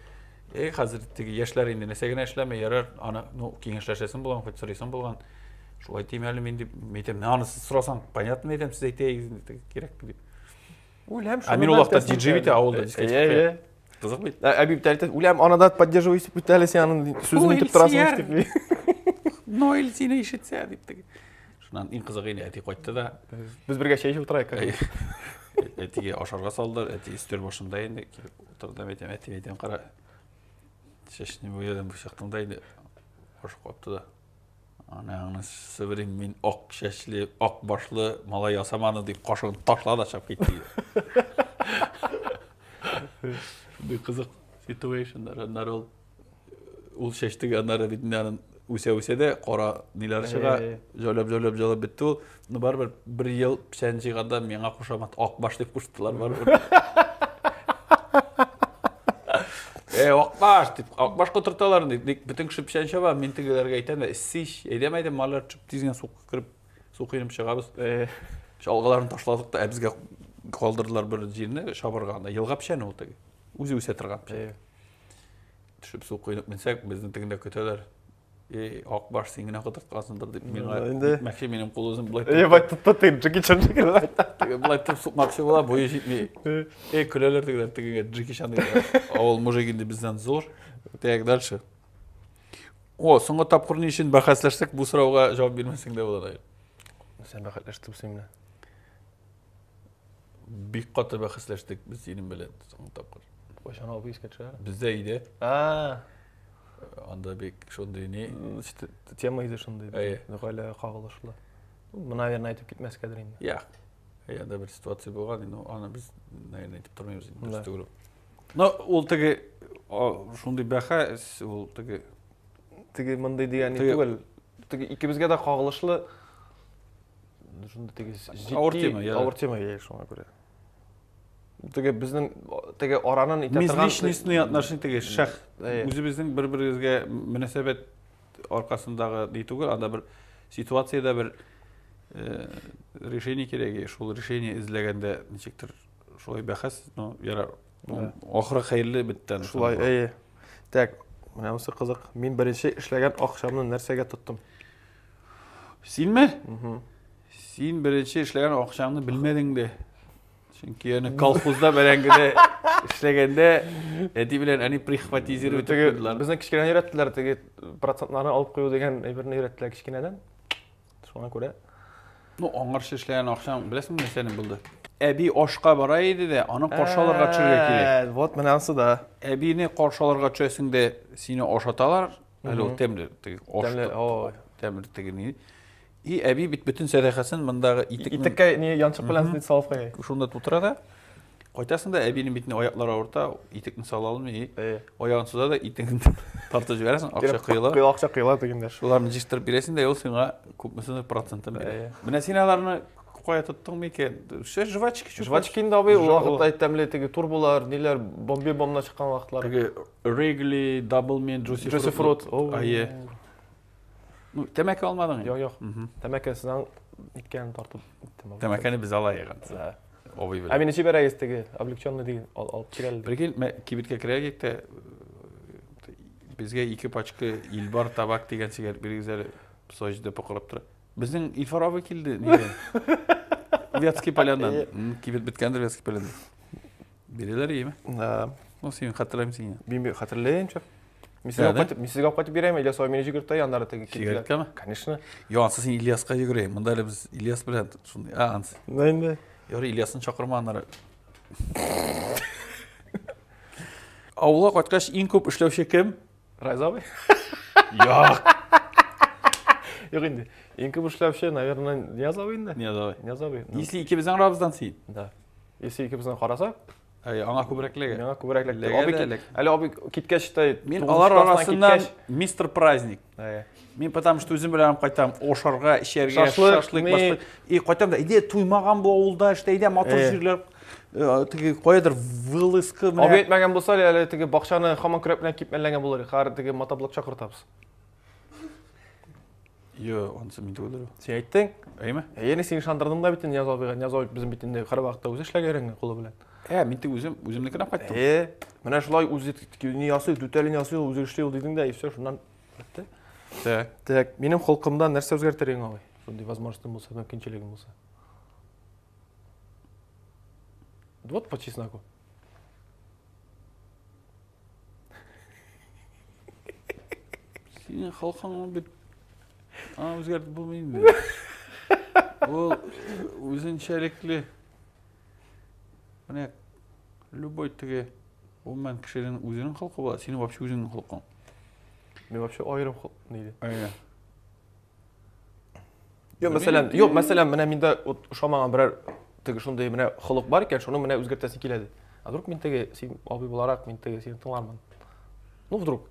Эй, хәзер теге яшьләр инде нәрсә генә эшләми, ярар, аны, ну, киңәшләшәсең булган, хоть сорыйсың булган. Шулай дим әле мин дип, мәйтәм, аны сез сорасаң, понятно, мәйтәм, сез әйтәгез инде, кирәкме дип. Үләм шуны. Ә мин ул вакытта диджей бит авылда дискотека. Кызык бит. Әби бит әйтә, үләм, аны да поддерживай итеп бит әле син аның сүзен итеп торасың дип. Ноэль сине ишетсә дип теге. Шуннан иң кызыгы инде әти кайтты да. Без бергә чәй эчеп утырайык. Әтигә ашарга салдылар, әти өстәл башында инде килеп утырды, әйтәм, әти, әйтәм, кара. Чәчне буядым, бу чактың да инде баш капты да. Анаңны сыбырым мин ак чәчле, ак башлы малай ясаманы дип кашыгын ташлады да чыгып китте. Шундый кызык ситуэйшннар. Аннары ул ул чәч теге аннары бит инде аның үсә-үсә дә кара ниләр чыга, җайлап-җайлап җайлап бетте ул. Но барыбер бер ел печән җыйганда миңа кушамат Акбаш дип куштылар барыбер. Э, Акбаш дип, Акбашка утырталар инде. Ник бөтен кеше печән чаба, мин тегеләргә әйтәм дә, эссе ич, әйдәм, әйдәм, малайлар төшеп тиз генә су кереп, су коенып чыгабыз. Чалгыларын ташладык та, ә безгә калдырдылар бер җирне чабырга, анда елга печәне ул теге. Үзе үсә торган печән. Төшеп су коенып менсәк, безне тегендә көтәләр. Эй, Акбаш, син генә котырткансыңдыр дип миңа Инде. әйтмәкче, минем кул үзем болай Эй, бай тотты ты, Джеки Чан шикелле. Теге болай тотып сукмакчы була, буе җитми. Эй, көләләр тегеләр, тегегә Джеки Чан диде. Авыл мужик инде бездән зур. Так, дальше. О, соңгы тапкыр ни өчен бәхәсләшсәк, бу сорауга җавап бирмәсәң дә була. Сен бәхәсләштең син белән. Бик каты бәхәсләштек без синең белән соңгы тапкыр. Кайчан абый искә төшә? Бездә өйдә. А. Анда бик шундый ни. Тема иде шундый. Әйе. Гаиләгә кагылышлы. Моны, наверное, әйтеп китмәскәдер инде. Я. Әйе, анда бер ситуация булган, инде аны без, наверное, әйтеп тормыйбыз инде, дөрес түгел. Но ул теге шундый бәхәс, ул теге теге мондый дигән түгел. Теге икебезгә дә кагылышлы шундый теге җитди авыр тема, я. Авыр тема, я, шуңа күрә. Теге безнең теге аранын итә торган межличностные отношения теге шәх үзебезнең бер-беребезгә мөнәсәбәт аркасындагы ни түгел, анда бер ситуациядә бер решение кирәк, шул решение эзләгәндә ничектер шулай бәхәс, ну, ярар, ахыры хәерле бетте. Шулай, әйе. Так, менә монысы кызык. Мин беренче эшләгән акчамны нәрсәгә тоттым? Синме? Син беренче эшләгән акчаңны белмәдең дә. Чөнки аны колхозда бәрәңгедә Эшләгәндә әти белән әни прихватизировать Теге итеп безне кечкенәдән өйрәттеләр, теге процентларны алып кую дигән әйберне өйрәттеләр кечкенәдән. Шуңа күрә. Ну, аңарчы эшләгән акчаң, беләсеңме нәрсәне булды? Әби ашка бара иде дә, аны каршы алырга төшергә кирәк. Ә, Вот менә ансы да. Әбине каршы алырга төшәсең дә, сине ашаталар. Әле ул тәмле, теге аш. Тәмле, ой. Тәмле теге ни. И әби бит бөтен сәдакасын мондагы итекнең Итеккә ни янчык белән салып куя. Шунда тутыра да. Кайтасың да әбинең битенә аяклары авырта, итекне сала алмый, Э. аягын суза да итеген тартып җибәрәсең, акча коела. Коела, акча коела дигәндә. Шуларны җыештырып бирәсең дә, ул сиңа күпмесен процентын бирә. Әйе. Менә син аларны кая тоттың микән? Шә жвачки чүп. Жвачки инде абый, ул Жва- вакытта тәмле теге турболар, ниләр, бомби бомна чыккан вакытлар. Теге Wrigley, Double Mint, Juicy Juicy Fruit. Fruit. Оу. Әйе. Ну, тәмәке алмадың инде. Юк, юк. Тәмәкесеннән иткән тартып иттем. абый. Тәмәкене без алайык. Да. Абый Ә белән. мине җибәрәгез теге облегченный дигән алып киләле. Прикинь, мә кибеткә керәгек тә безгә ике пачка Илбар табак дигән сигарет бирегез әле. Саҗидә покырап тора. Безнең Илфар абый килде нидән? Вятский Поляннан. Кибет беткәндер Вятский Полянда. Бирәләр иеме? Да. Ну, син хәтерләмисең инде. Мин хәтерләйм, чак. Мин сезгә Да, да? кайтып, мин сезгә кайтып бирәм, Ильяс абый мине җигертә, аннары теге киттеләр. Сигареткәме? Конечно. Юк, ансы син Ильяска йөгерә. Монда әле без Ильяс белән шундый. А, ансы. Да инде. Ярый, Ильясны чакырма аннары. Авылга кайткач иң күп эшләүче кем? Райз абый. Юк. Юк инде. Иң күп эшләүче, наверное, Нияз абый инде. Нияз абый. Нияз абый. Ну, Если икебезнең арабыздан син. Да. Если икебезнең карасак, Әй, аңа күбрәк эләгә. миңа күбрәк эләкте. Эләгә Абый дә кит- эләк. Әле абый киткәч тә Мин тугызынчы алар класстан арасыннан киткәч- мистер праздник. Әйе. Мин потому что үзем белән кайтам, ашарга, эчәргә, Шашлык, шашлык, ми. башлык. И кайтам да, әйдә туймаган бу авылда, эштә әйдә матур Әйе. җирләр, теге каядыр вылызка Абый менә. әйтмәгән булса, әле теге бакчаны һаман көрәк белән кипмәләгән булыр. Хәзер теге мотоблок чакыртабыз. Йо, анысы мин түгел. Син әйттең. Әйме? Әйе, син ышандырдың да бит инде Нияз абыйга. Нияз абый безнең бит инде һәрвакытта үзе эшләргә өйрәнгән кулы белән. Ә, мин тек үзем, үземнекен алып кайттым. Әйе, менә шулай үзе ни ясый, түтәле ни ясый, ул үзе эшли ул дидең дә, и все, шуннан бетте. Так. Так, минем холкымда нәрсә үзгәртер идең абый? Шундый возможностьң булса, мөмкинчелегең булса. Вот по чесноку. Синең холкың бит аны үзгәртеп булмый инде. Ул үзенчәлекле. Менә любой теге гомумән кешенең үзенең холкы була, синең вообще үзеңнең холкың. Мин вообще аерым холк ни Әйе. Юк, мәсәлән, юк, мәсәлән, менә миндә вот ошамаган берәр теге шундый менә холык бар икән, шуны менә үзгәртәсе килә ди. А вдруг мин теге син абый буларак мин теге сине тыңлармын. Ну, вдруг.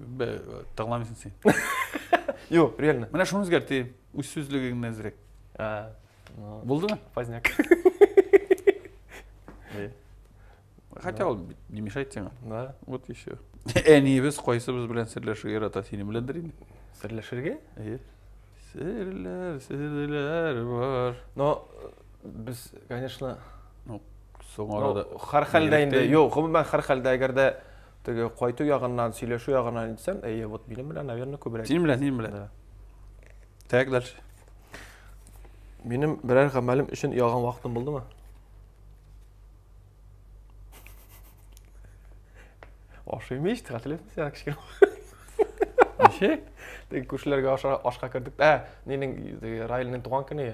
Тыңламыйсың син. Юк, реально. Менә шуны үзгәртим, үз сүзлегеңне әзрәк. А, ну, Булдымы? Поздняк. Хотя ул не мешает сиңа. Да. Вот еще. Әниебез кайсыбыз белән серләшергә ярата, синең беләндер инде. Серләшергә? Әйе. Серләр, серләр бар. Но без, конечно, Ну, соң ну, арада. һәрхәлдә инде, Бигрәк тә юк, гомумән һәрхәлдә әгәр дә теге кайту ягыннан, сөйләшү ягыннан әйтсәм, әйе, вот минем белән, наверное, күбрәк. Синең белән, синең белән. Да. Так, дальше. Минем берәр гамәлем өчен оялган вакытым булдымы? Ашыйм ич, хәтерлисеңме син кечкенә? Ничек? Теге күршеләргә аша, ашка кердек. Ә, нинең теге Раилнең туган көне.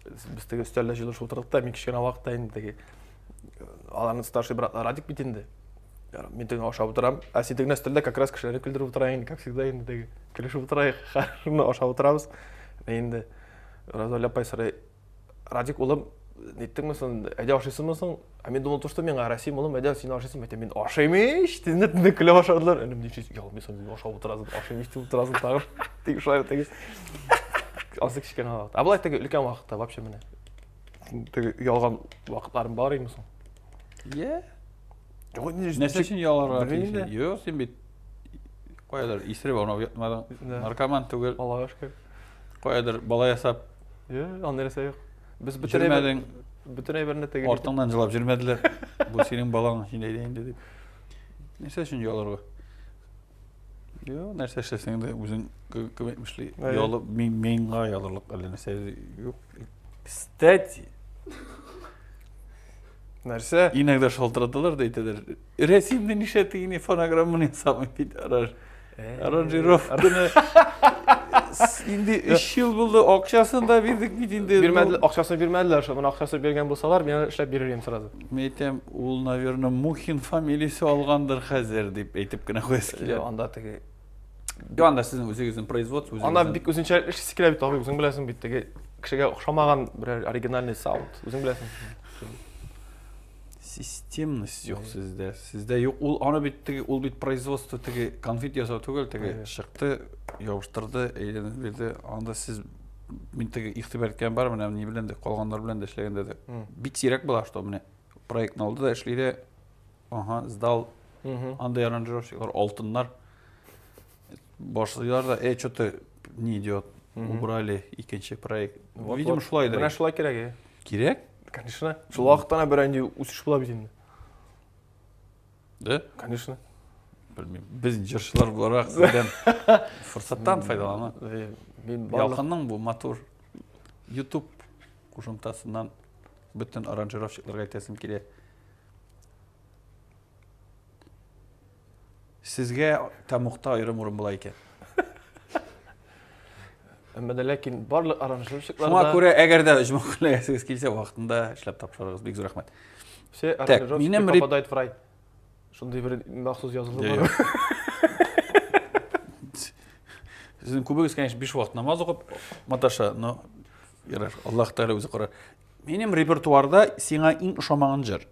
Без теге өстәлдә җыелышып утырдык та, мин кечкенә вакытта инде теге аларның старший братлары Радик бит инде. Мин теге ашап утырам. Ә син теге өстәлдә как раз кешеләрне көлдереп утыра инде, как всегда инде теге көлешеп утырайык, шуны ашап утырабыз. Инде Розалия апай сорый, Радик улым, ниттеңме соң, әйдә ашыйсыңмы соң? Ә мин думал, то, что миңа Расим улым, әйдә син ашыйсың, әйтәм, мин ашыйм ич, төнлә төнлә көлә башладылар. Энем, ничек ялмыйсың, син ашап утырасың, ашыйм ич дип утырасың тагын. Тик шулай теге. Азык кечкенә вакыт. Ә болай теге өлкән вакытта вообще менә. Теге оялган вакытларым бар име соң? Йә. Юк, инде Нәрсә өчен оялырга Белмим тиеш? инде. Юк, син бит каядыр исереп аунап ятмадың. Да. Наркоман түгел. Аллага шөкер. Каядыр бала ясап Йә, андый нәрсә юк. Без бөтен әйбер, йөрмәдең, бөтен әйберне теге артыңнан җылап йөрмәделәр. Бу синең балаң, син әйдә инде дип. Нәрсә өчен оялырга? Юк, нәрсә эшләсәң дә үзең кем әйтмешли, Әйе. оялып, мин миңа оялырлык әллә нәрсә юк. Кстати, Нәрсә? Иногда шалтыраталар да әйтәләр. Рәсимне нишләттек инде фонограмманы ясамый бит араж. Аранжировканы инде 3 ел булды, акчасын да бирдек бит инде. Бирмәделәр, акчасын бирмәделәр, шул. Менә акчасын биргән булсалар, мин аны эшләп бирер идем сразу. Мин әйтәм, ул, наверное, Мухин фамилиясе алгандыр хәзер дип әйтеп кенә куясы килә. Анда теге Юк, анда сезнең үзегезнең производство, үзегезнең. Анда бик үзенчәлекле эшлисе килә бит, абый, үзең беләсең бит, теге кешегә охшамаган берәр оригинальный саунд, үзең беләсең. Системность юк сездә. Сездә юк. Ул аны бит теге, ул бит производство теге конфет ясау түгел, теге чыкты, ябыштырды, әйләнеп бирде. Анда сез мин теге игътибар иткән бар, менә ни белән дә, калганнар белән дә эшләгәндә дә. Бик сирәк була, что менә проектны алды да эшли дә, ага, сдал. Андый аранжировщиклар алтыннар. Башлыйлар да, эй, что-то не идет. Убрали икенче проект. Вот, Видимо, вот. шулайдыр. Менә шулай кирәк, е. Кирәк? Конечно. Шул вакытта бер инде үсеш була бит инде. Да? Конечно. Белмим. Без җырчылар буларак сездән форсаттан файдалана. Мин барлык Ялкынның бу матур YouTube кушымтасыннан бөтен аранжировщикларга әйтәсем килә. Сезгә тәмугта аерым урын була икән. Әмма дә ләкин барлык аранжировщиклар Шуңа күрә әгәр дә оҗмах күләгәсегез килсә, вакытында эшләп тапшырыгыз. Бик зур рәхмәт. Все Так, аранжировщики минем реп- попадают в рай. Шундый бер махсус язылу Юк, бар. Сезнең күбегез, конечно, биш вакыт намаз укып маташа, но ярар, Аллаһ Тәгалә үзе карар. Минем репертуарда сиңа иң ошамаган җыр.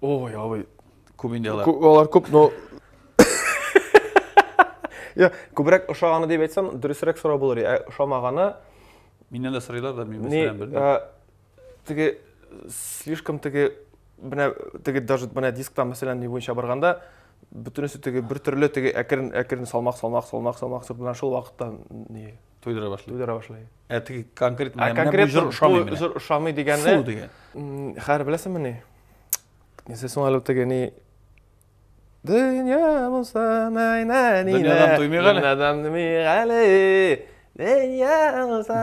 Ой, абый. Күп инде алар. Алар күп, но Я, күбрәк ошаганы дип әйтсәм, дөресрәк сорау булыр. Ә ошамаганы Миннән дә сорыйлар да, мин ни, мәсәлән белмим. теге слишком теге менә теге даже менә дискта мәсәлән ни буенча барганда бөтенесе теге бер төрле теге әкрен әкрен салмак салмак салмак салмак менә шул вакытта ни Туйдыра башлый. туйдыра башлый. Ә теге конкрет Ә менә менә бу конкретно җыр ошамый бу менә. җыр ошамый дигәне Фу дигән. Хәер беләсеңме ни? Нәрсә соң әле теге ни Дөнья булса най най Дөньядан туймыйк әле. Дөньядан туймыйк әле. Дөнья булса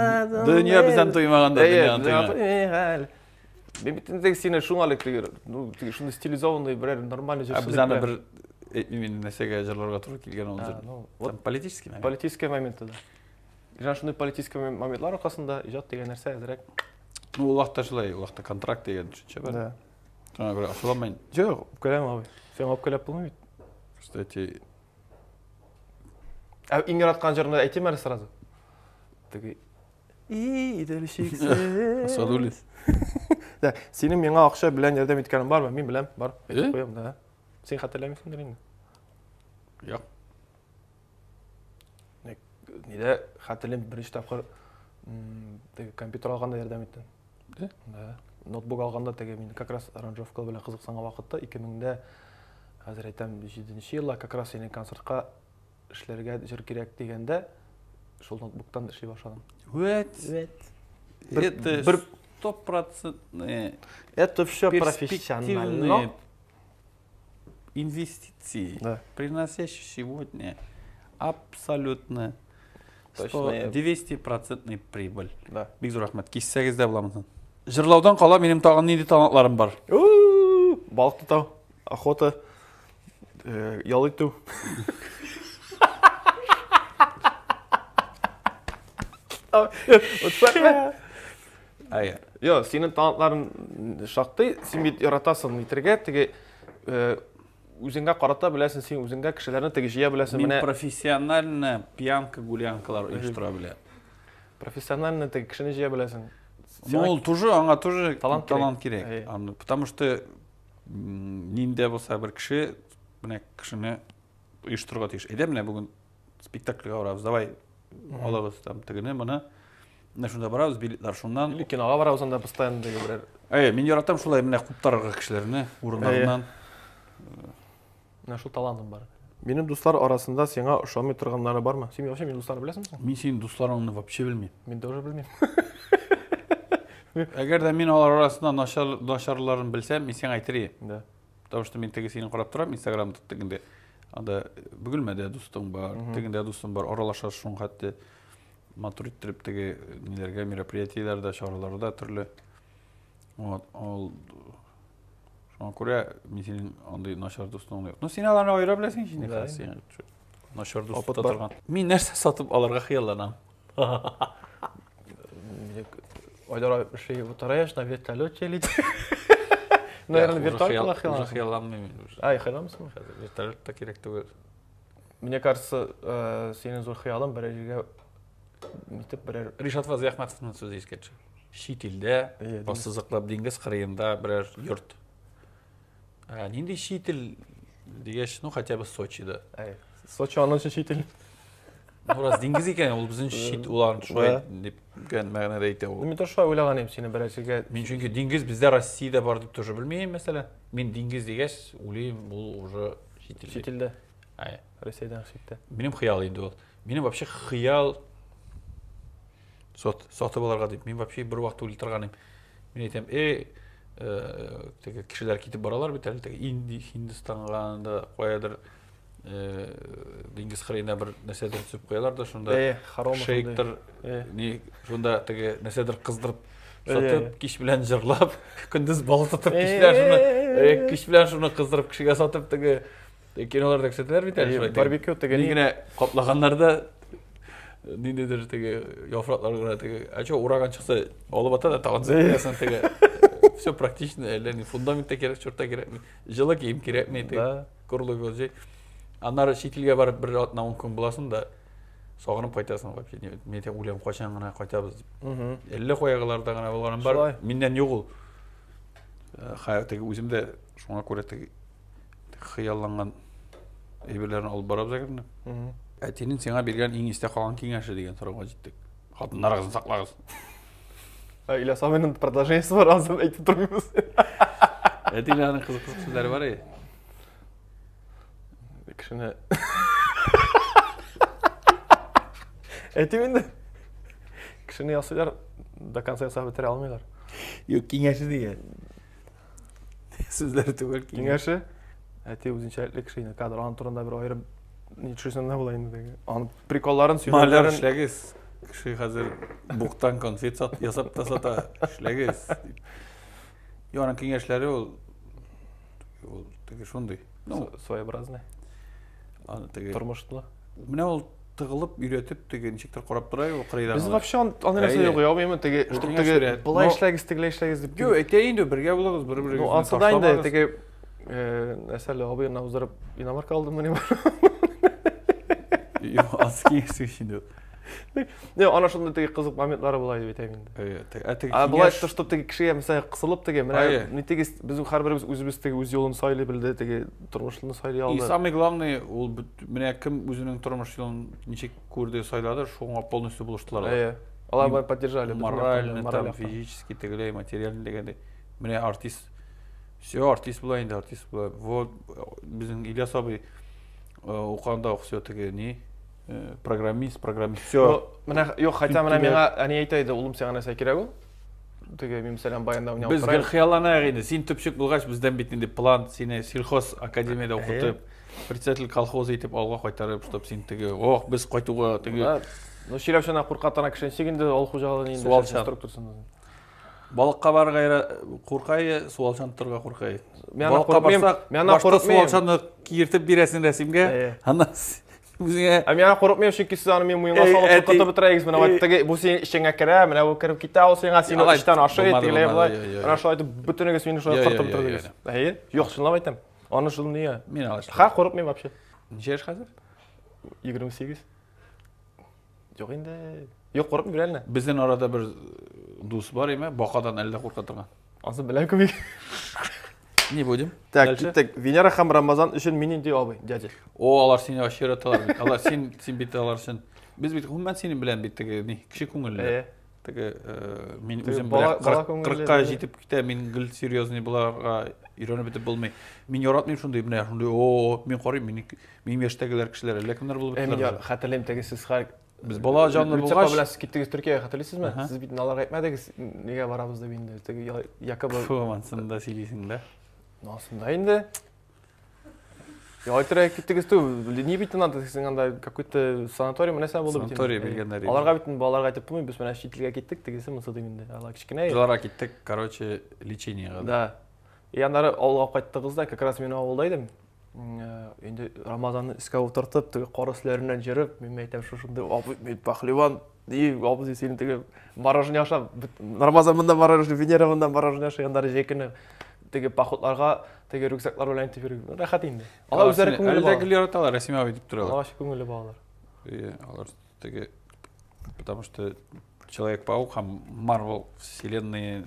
Дөнья бездән туймаган да, Әйе, дөньядан дөнья туймаган. туймыйк әле. Мин бит инде сине шуңа әле теге, ну, теге шундый стилизованный берәр нормальный Ә җырчы без дип аны беләм. бер әйтмим инде нәрсәгә җырларга туры килгән ул А, җыр. ну, вот Там политический момент. политический моменты да. Җан шундый политический моментлар аркасында иҗат дигән нәрсә әзрәк. Ну, ул вакытта шулай, ул вакытта контракт дигән төшенчә бар. Да. Шуңа күрә ачуланмыйм. Юк, үпкәләмә абый. Сиңа үпкәләп булмый бит. Кстати, Ә иң яраткан җырны әйтим әле сразу. Теге Идел чиксез. Асадуллин. Да, синең миңа акча белән ярдәм иткәнең бармы? Мин беләм, бар. Әйтеп Э? куям, да. Син хәтерләмисеңдер инде. Юк. Нидә хәтерлим беренче тапкыр теге компьютер алганда ярдәм иттең. Да? Да. Ноутбук алганда теге мин как раз аранжировка белән кызыксынган вакытта 2000дә хәзер әйтәм 7 елда как раз синең концертка эшләргә җыр кирәк дигәндә шул ноутбуктан эшли башладым. Вәт. Вәт. Это бер- стопроцентные Это все перспективные профессионально. инвестиции, Да. приносящие сегодня абсолютно Точные. 200% прибыль. Да. Бик зур рәхмәт. Киссәгез дә буламы? Җырлаудан кала минем тагын нинди талантларым бар? У-у-у, Балык тотау, охота, ял итү. Әйе. Йо, синең талантларың шактый, син бит яратасың итергә, теге үзеңгә карата беләсең, син үзеңгә кешеләрне теге җыя беләсең. Мин Менә профессионально пьянка-гулянкалар оештыра беләм. профессионально теге кешене җыя беләсең. Ну, ул тоже, аңа тоже Талант кирәк. талант кирәк. Әйе. Аны, потому что нинди булса бер кеше, менә кешене оештырырга тиеш. Әйдә, менә бүген спектакльгә барабыз, давай алабыз там тегене, моны. Менә шунда барабыз, билетлар шуннан. Или кинога барабыз анда постоянно теге берәр. Әйе, мин яратам шулай менә куптарырга кешеләрне урыннарыннан. Менә шул талантым бар. Минем дуслар арасында сиңа ошамый торганнары бармы? Син вообще минем дусларны беләсеңме соң? Мин синең дусларыңны вообще белмим. Мин тоже белмим. Әгәр дә мин алар арасында начарларын белсәм, мин сиңа әйтер идем. Да. Потому что мин теге сине карап торам, Инстаграмда тегендә. Анда Бөгелмәдә дустың бар, тегендә дустың бар, аралашасың шуның хәтта матур иттереп теге ниләргә, мероприятиеләрдә, чараларда төрле. Вот, ул Шуңа күрә мин синең андый начар дустың юк. Ну, син аларны аера беләсең инде, хәзер син начар дус тота торган. Мин нәрсә сатып алырга хыялланам? Айдар эшли утыраеш на вертолете летит. Наверное, вертолет хыялланам. Уже хыялланмыйм мин уже. Ай, хыялланмыйсыңмы? Хәзер вертолет та кирәк түгел. Мне кажется, синең зур хыялың берәр җиргә нитеп берәр Ришат Фазлыәхмәтовның сүзе искә төшә. Чит илдә, ассызыклап диңгез кырыенда берәр йорт. Ә, нинди чит ил дигәч, ну хотя бы Сочида. Әй, Сочи аның өчен чит ил. Ну, раз диңгез икән, ул безнең чит, ул аны шулай дип дигән мәгънәдә әйтә ул. Мин тоже шулай уйлаган идем, сине берәр җиргә. Мин чөнки диңгез бездә Россиядә бар дип тоже белмим, мәсәлән. Мин диңгез дигәч, уйлыйм, ул уже чит ил. Чит илдә. Әй. Россиядән читтә. Минем хыял инде ул. Минем вообще хыял сатып алырга дип. Мин вообще бер вакыт уйлый торган идем. Мин әйтәм, эй, теге кешеләр китеп баралар бит әле, теге Инди, Һиндстанга анда каядыр диңгез кырыенда бер нәрсәдер төзеп куялар да шунда. Шейктер, ни, шунда теге нәрсәдер кыздырып сатып, кич белән җырлап, көндез бал тотып, кич белән шуны, кич белән шуны кыздырып кешегә сатып теге Киноларда күрсәтәләр бит әле шулай. Барбекю теге. Ни генә каплаганнар да ниндидер теге яфраклар гына теге. А чё ураган чыкса алып ата да тагын зәясың теге. Все практично, әллә ни фундамент та кирәк, чорт та кирәкми. Җылы кием кирәкми теге. Курлы җәй. Аннары чит илгә барып бер атна ун көн буласың да сагынып кайтасың вообще. Мин әйтәм, үләм, кайчан гына кайтабыз дип. Әллә каягыларда гына булганым бар. Миннән юк ул. Хәер, теге үзем дә шуңа күрә теге хыялланган әйберләрне алып барабыз әкренләп. Әтинең сиңа биргән иң истә калган киңәше дигән сорауга җиттек. Хатыннарыгызны саклагыз. Ильяс абыйның продолжениесе бар, анысын әйтеп тормыйбыз. Әтинең аның кызык кызык сүзләре бар иде. Кешене Әйтим инде. Кешене ясыйлар, до конца ясап бетерә алмыйлар. Юк, киңәше дигән. Сүзләр түгел, киңәше. Әти үзенчәлекле кеше инде, кадр аның турында бер аерым ни төшерсәң дә була инде. Аның приколларын, сөйләүләрен. Эшләгез. Кеше хәзер буктан конфет сат, ясап та сата. Эшләгез. Юк, аның киңәшләре ул ул теге шундый. Ну, своеобразный. Аны теге тормышлы. Менә ул тыгылып, өйрәтеп, теге ничектер карап тора ул кырыйдан. Без вообще андый нәрсә юк, я именно теге, чтобы теге болай эшләгез, тегеләй эшләгез дип. Юк, әйтә инде, бергә булыгыз, бер-берегезне. Ну, ансы да инде теге нәрсә әле абыйны уздырып иномарка алдым мени. Юк, ансы киңәш инде. Не, ана шундай теге кызык моментлары була дип әйтәм инде. Ә теге Ә болай то, что теге кешегә мәсәлән кысылып теге, менә ни теге безнең һәрберебез үзебез теге үз юлын сайлый белде, теге тормышны сайлый алды. И самый главный, ул менә кем үзенең тормыш юлын ничек күрде, сайлады, шуңа полностью булыштылар. Әйе. Алар белән поддержали. Морально, там, физически, тегеләй, материально дигәндәй. Менә артист, все, артист була инде, артист була. Вот, безнең Ильяс абый укыганда ук все теге ни, программист, программист, все. Менә, юк, хотя менә миңа әни әйтә иде, улым, сиңа нәрсә кирәк ул? Теге мин мәсәлән баянда уйнап Без гел хыялланыйк инде. Син төпчек булгач, бездән бит инде план, сине сельхоз академиядә укытып, председатель колхоза итеп алга кайтарып, чтоб син теге, ох, без кайтуга теге. Ну, сөйләүче курка тана кеше ничек инде авыл хуҗалыгы инде структурасын. Балыкка барырга куркай, суалчан тотарга куркай. Балыкка барсак, башта суалчанны киертеп бирәсең Рәсимгә, аннан үзеңә. Ә мин курыкмыйм, чөнки сез аны минем муенга салып куркытып бетерәгез. Менә вот теге бу синең эчеңә керә, менә бу кереп китә, ул сиңа сине эчтән ашый, тегеләй болай. Менә шулай итеп бөтенегез мине шулай куркытып бетердегез. Әйе? Юк, чынлап әйтәм. Аны шул нигә? Мин алай. Ха, курыкмыйм вообще. Ничә яшь хәзер? 28. Юк инде. Юк, курыкмыйм реально. Безнең арада бер дус бар име, бакадан әллә курка торган. Ансы беләм кем икән. Не будем. Так, киттек. Венера һәм Рамазан өчен мин нинди абый, дядя? О, алар сине вообще яраталар бит. Алар син, син бит алар өчен. Без бит гомумән синең белән бит теге ни, кеше күңелле. Теге мин үзем белән 40-ка җитеп китә, мин гел серьезный буларга өйрәнеп бетеп булмый. Мин яратмыйм шундый, менә шундый, о, мин карыйм, минем яшьтәгеләр кешеләр әллә кемнәр булып беттеләр. Мин хәтерлим, теге сез Без бала җанлы булгач. Белән сез киттегез Төркиягә, хәтерлисезме? Сез бит аларга әйтмәдегез, нигә барабыз дип инде. Теге якобы. Фу, ансын да сөйлисең дә. Ну, ансын да инде. Ялтырак киттегез түгел. Ни бит надо, син анда какой-то санаторий нәрсә булды бит. Санаторий биргәннәр. Аларга бит балаларга әйтеп булмый, без менә чит илгә киттек, тегесе монысы дип инде. Алар кечкенә. Аларга киттек, короче, лечениега. Да. И аннары авылга кайттыгыз да, как раз мин авылда идем. Инде Рамазанны өскә утыртып, теге кар өсләреннән йөреп, мин әйтәм, шушындый абый, мин пахливан, и абзый син теге мороженое ашап, Рамазан монда мороженое, Венера монда мороженое ашый, аннары җәй көне теге походларга теге рюкзаклар белән итеп йөрү. Рәхәт инде. Алар үзләре күңелле Әле дә гел яраталар, Рәсим абый дип торалар. Алар күңелле балалар. Ие, алар теге, потому что Человек-паук һәм Марвел вселенные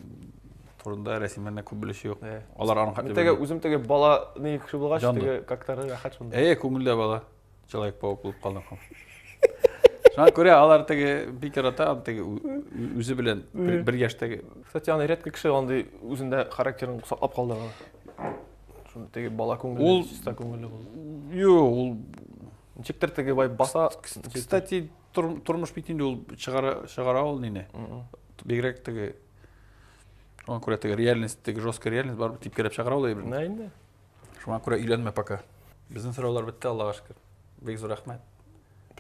турында рәсемнәрне күп белүче юк. Алар аның хәтле. Теге үзем теге бала ни кеше булгач, теге как-то рәхәт шунда. Әйе, күңелдә бала. Человек-паук булып калдым. Шуңа күрә алар теге бик ярата, теге үзе белән бер яшьтәге. Кстати, аны редко кеше андый үзендә характерын саклап калдыра. Шуны теге бала күңелле, чиста күңелле булып. Юк, ул ничектер теге бай баса. Кстати, тормыш бит инде ул чыгара чыгара ул нине. Бигрәк теге шуңа күрә теге реальность, теге жесткая реальность барыбер типкәләп чыгара ул әйберне. Менә инде. Шуңа күрә өйләнмә пока. Безнең сораулар бетте, Аллага шөкер. Бик зур рәхмәт.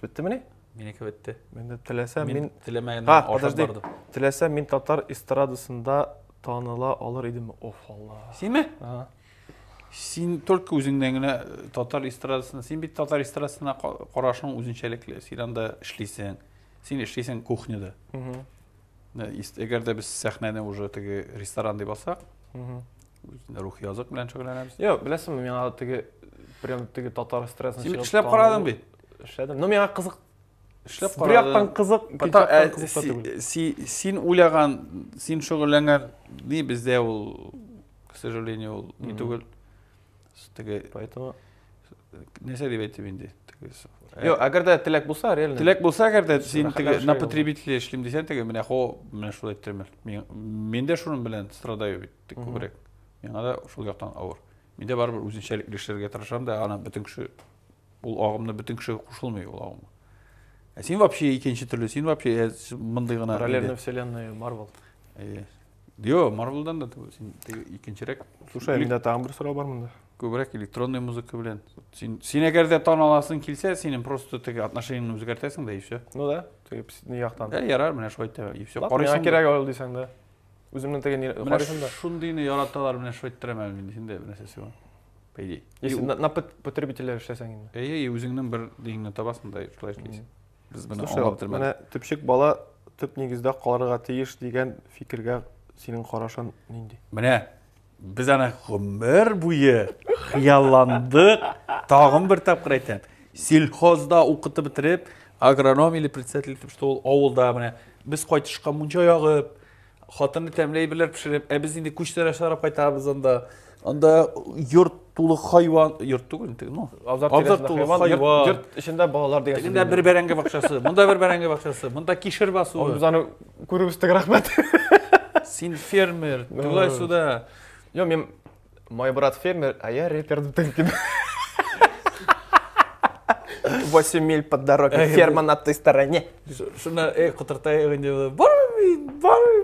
Беттемени? Минеке бетте. Мин дә теләсә мин теләмәгәннән ашап бардым. Теләсә мин татар эстрадасында таныла алыр идемме? Оф, Алла. Синме? Ага. Син только үзеңнән генә татар эстрадасына, син бит татар эстрадасына карашың үзенчәлекле. Син анда эшлисең. Син эшлисең кухняда. Әгәр дә без сәхнәне уже теге ресторан дип алсак, рухи азык белән шөгыльләнәбез. Юк, беләсеңме, миңа теге прям теге татар эстрадасын Син эшләп карадың бит. Эшләдем. Но миңа кызык. Эшләп карадың. Бер яктан кызык, икенче яктан кызык та түгел. Син уйлаган, син шөгыльләнгән ни бездә ул К сожалению, ул ни түгел. Теге Поэтому нәрсә дип әйтим инде? Теге Юк, әгәр дә теләк булса, реально. Теләк булса, әгәр дә син теге на потребителе эшлим дисәң, теге менә хо, менә шулай әйттермә. Мин дә шуның белән страдаю бит, күбрәк. Миңа да шул яктан авыр. Мин дә барыбер үзенчәлекле эшләргә тырышам да, аны бөтен кеше ул агымны бөтен кеше кушылмый ул агымга. Ә син вообще икенче төрле, син вообще мондый гына. Параллельная вселенная Марвел. Әйе. Йо, Марвелдан да түгел, син теге икенчерәк. Слушай, миндә тагын бер сорау бар монда. Күбрәк электронный музыка белән. Син, син әгәр дә таналасың килсә, синең просто теге отношениеңне үзгәртәсең дә и все. Ну да, теге ни яктан. Ә, ярар, менә шулай итә, и все. Карыйсың. Миңа кирәк ул дисәң дә. Үземнең теге ни карыйсың да. Шундыйны яраталар, менә шулай иттерәм әле мин синдә бер нәрсәсе бар. По идее. Если на потребительләр эшләсәң инде. Әйе, үзеңнең бер дигеңне табасың да шулай эшлисең. Без моны аңлап бетермәдек. Менә төпчек бала төп нигездә калырга тиеш дигән фикергә синең карашың нинди? Менә без аны гомер буе хыялландык. Тагын бер тапкыр әйтәм. Сельхозда укытып бетереп, агроном или председатель итеп, что ул авылда менә без кайтышка мунча ягып, Хатыны тәмле әйберләр пешереп, ә без инде күчтәнәч карап кайтабыз анда. Анда йорт тулы хайван, йорт түгел, теге, ну, абзар тулы хайван. Йорт эчендә балалар дигән. Тегендә бер бәрәңге бакчасы, монда бер бәрәңге бакчасы, монда кишер басуы. Без аны күреп үстек, рәхмәт. Син фермер, тулай суда. Юк, мин Мой брат фермер, а я рэпер дип 8 миль под дорогой, ферма на той стороне. Шуны, эй, котырта инде. Бармыйм, бармыйм.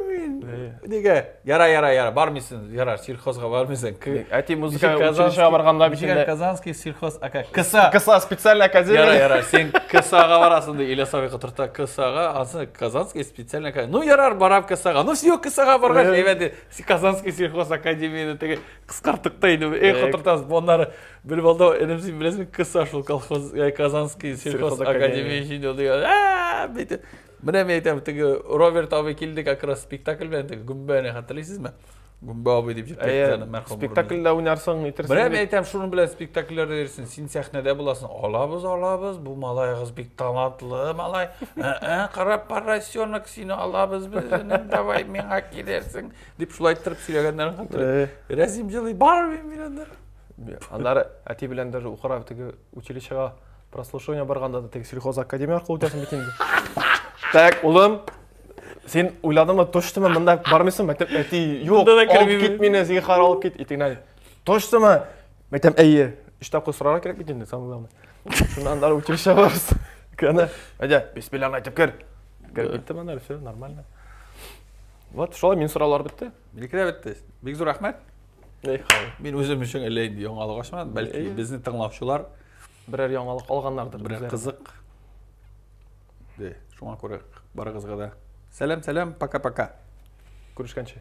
Нигә? Яра, яра, яра, бармыйсың, яра, сельхозга бармыйсың. Әти музыка училищега барганда бит инде. Казанский сельхоз, ака, КСА. КСА специальная академия. Яра, яра, син КСАга барасың ди, Ильяс абый котырта КСАга, ансы Казанский специальная академия. Ну, ярар, барам КСАга. Ну, все, КСАга баргач, әйбәт. Казанский сельхоз академияне теге кыскарттык та инде. Эй, котыртабыз. Моннары белеп алды. Энем син беләсеңме, КСА шул колхоз, э, Казанский сельхоз академия җиңде дигән. Ә, бит. Менә мин әйтәм, теге Роберт абый килде как раз спектакль белән теге Гөмбәне хәтерлисезме? Гөмбә абый дип җибәрде мәрхүм. Спектакльдә уйнарсың, нитерсең. Менә мин әйтәм, шуның белән спектакльләрдә йөрсен. Син сәхнәдә буласың. Алабыз, алабыз. Бу малаегыз бик талантлы малай. Ә, кара поросенок сине алабыз без, энем, давай миңа килерсең, дип шулай иттереп сөйләгәннәрен хәтерлим. Рәсим җылый, бармыйм мин анда. Аннары әти белән даже укырга теге училищега прослушивание барганда да теге сельхоз академия аркылы үтәсең бит инде. Так, улым, син уйладыңмы, точно монда бармыйсың? Мәктәп әти, юк, алып кит мине, зинһар алып кит. Итегенә. Точно Мәйтәм, әйе. Өч тапкыр сорарга кирәк бит инде, самое главное. Шуннан ары училище барабыз. Кәне, әйдә, бисмилланы әйтеп кер. Кереп киттем аннары, все, нормально. Вот, шулай мин сораулар бетте. Минеке дә бетте. Бик зур рәхмәт. Эй, хай. Мин үзем өчен әллә инде яңалык ачмадым. Бәлки безне тыңлаучылар берәр яңалык алганнардыр. Берәр кызык. Шуңа күрә барыгызга да сәлам, сәлам, пока-пока. Күрешкәнче.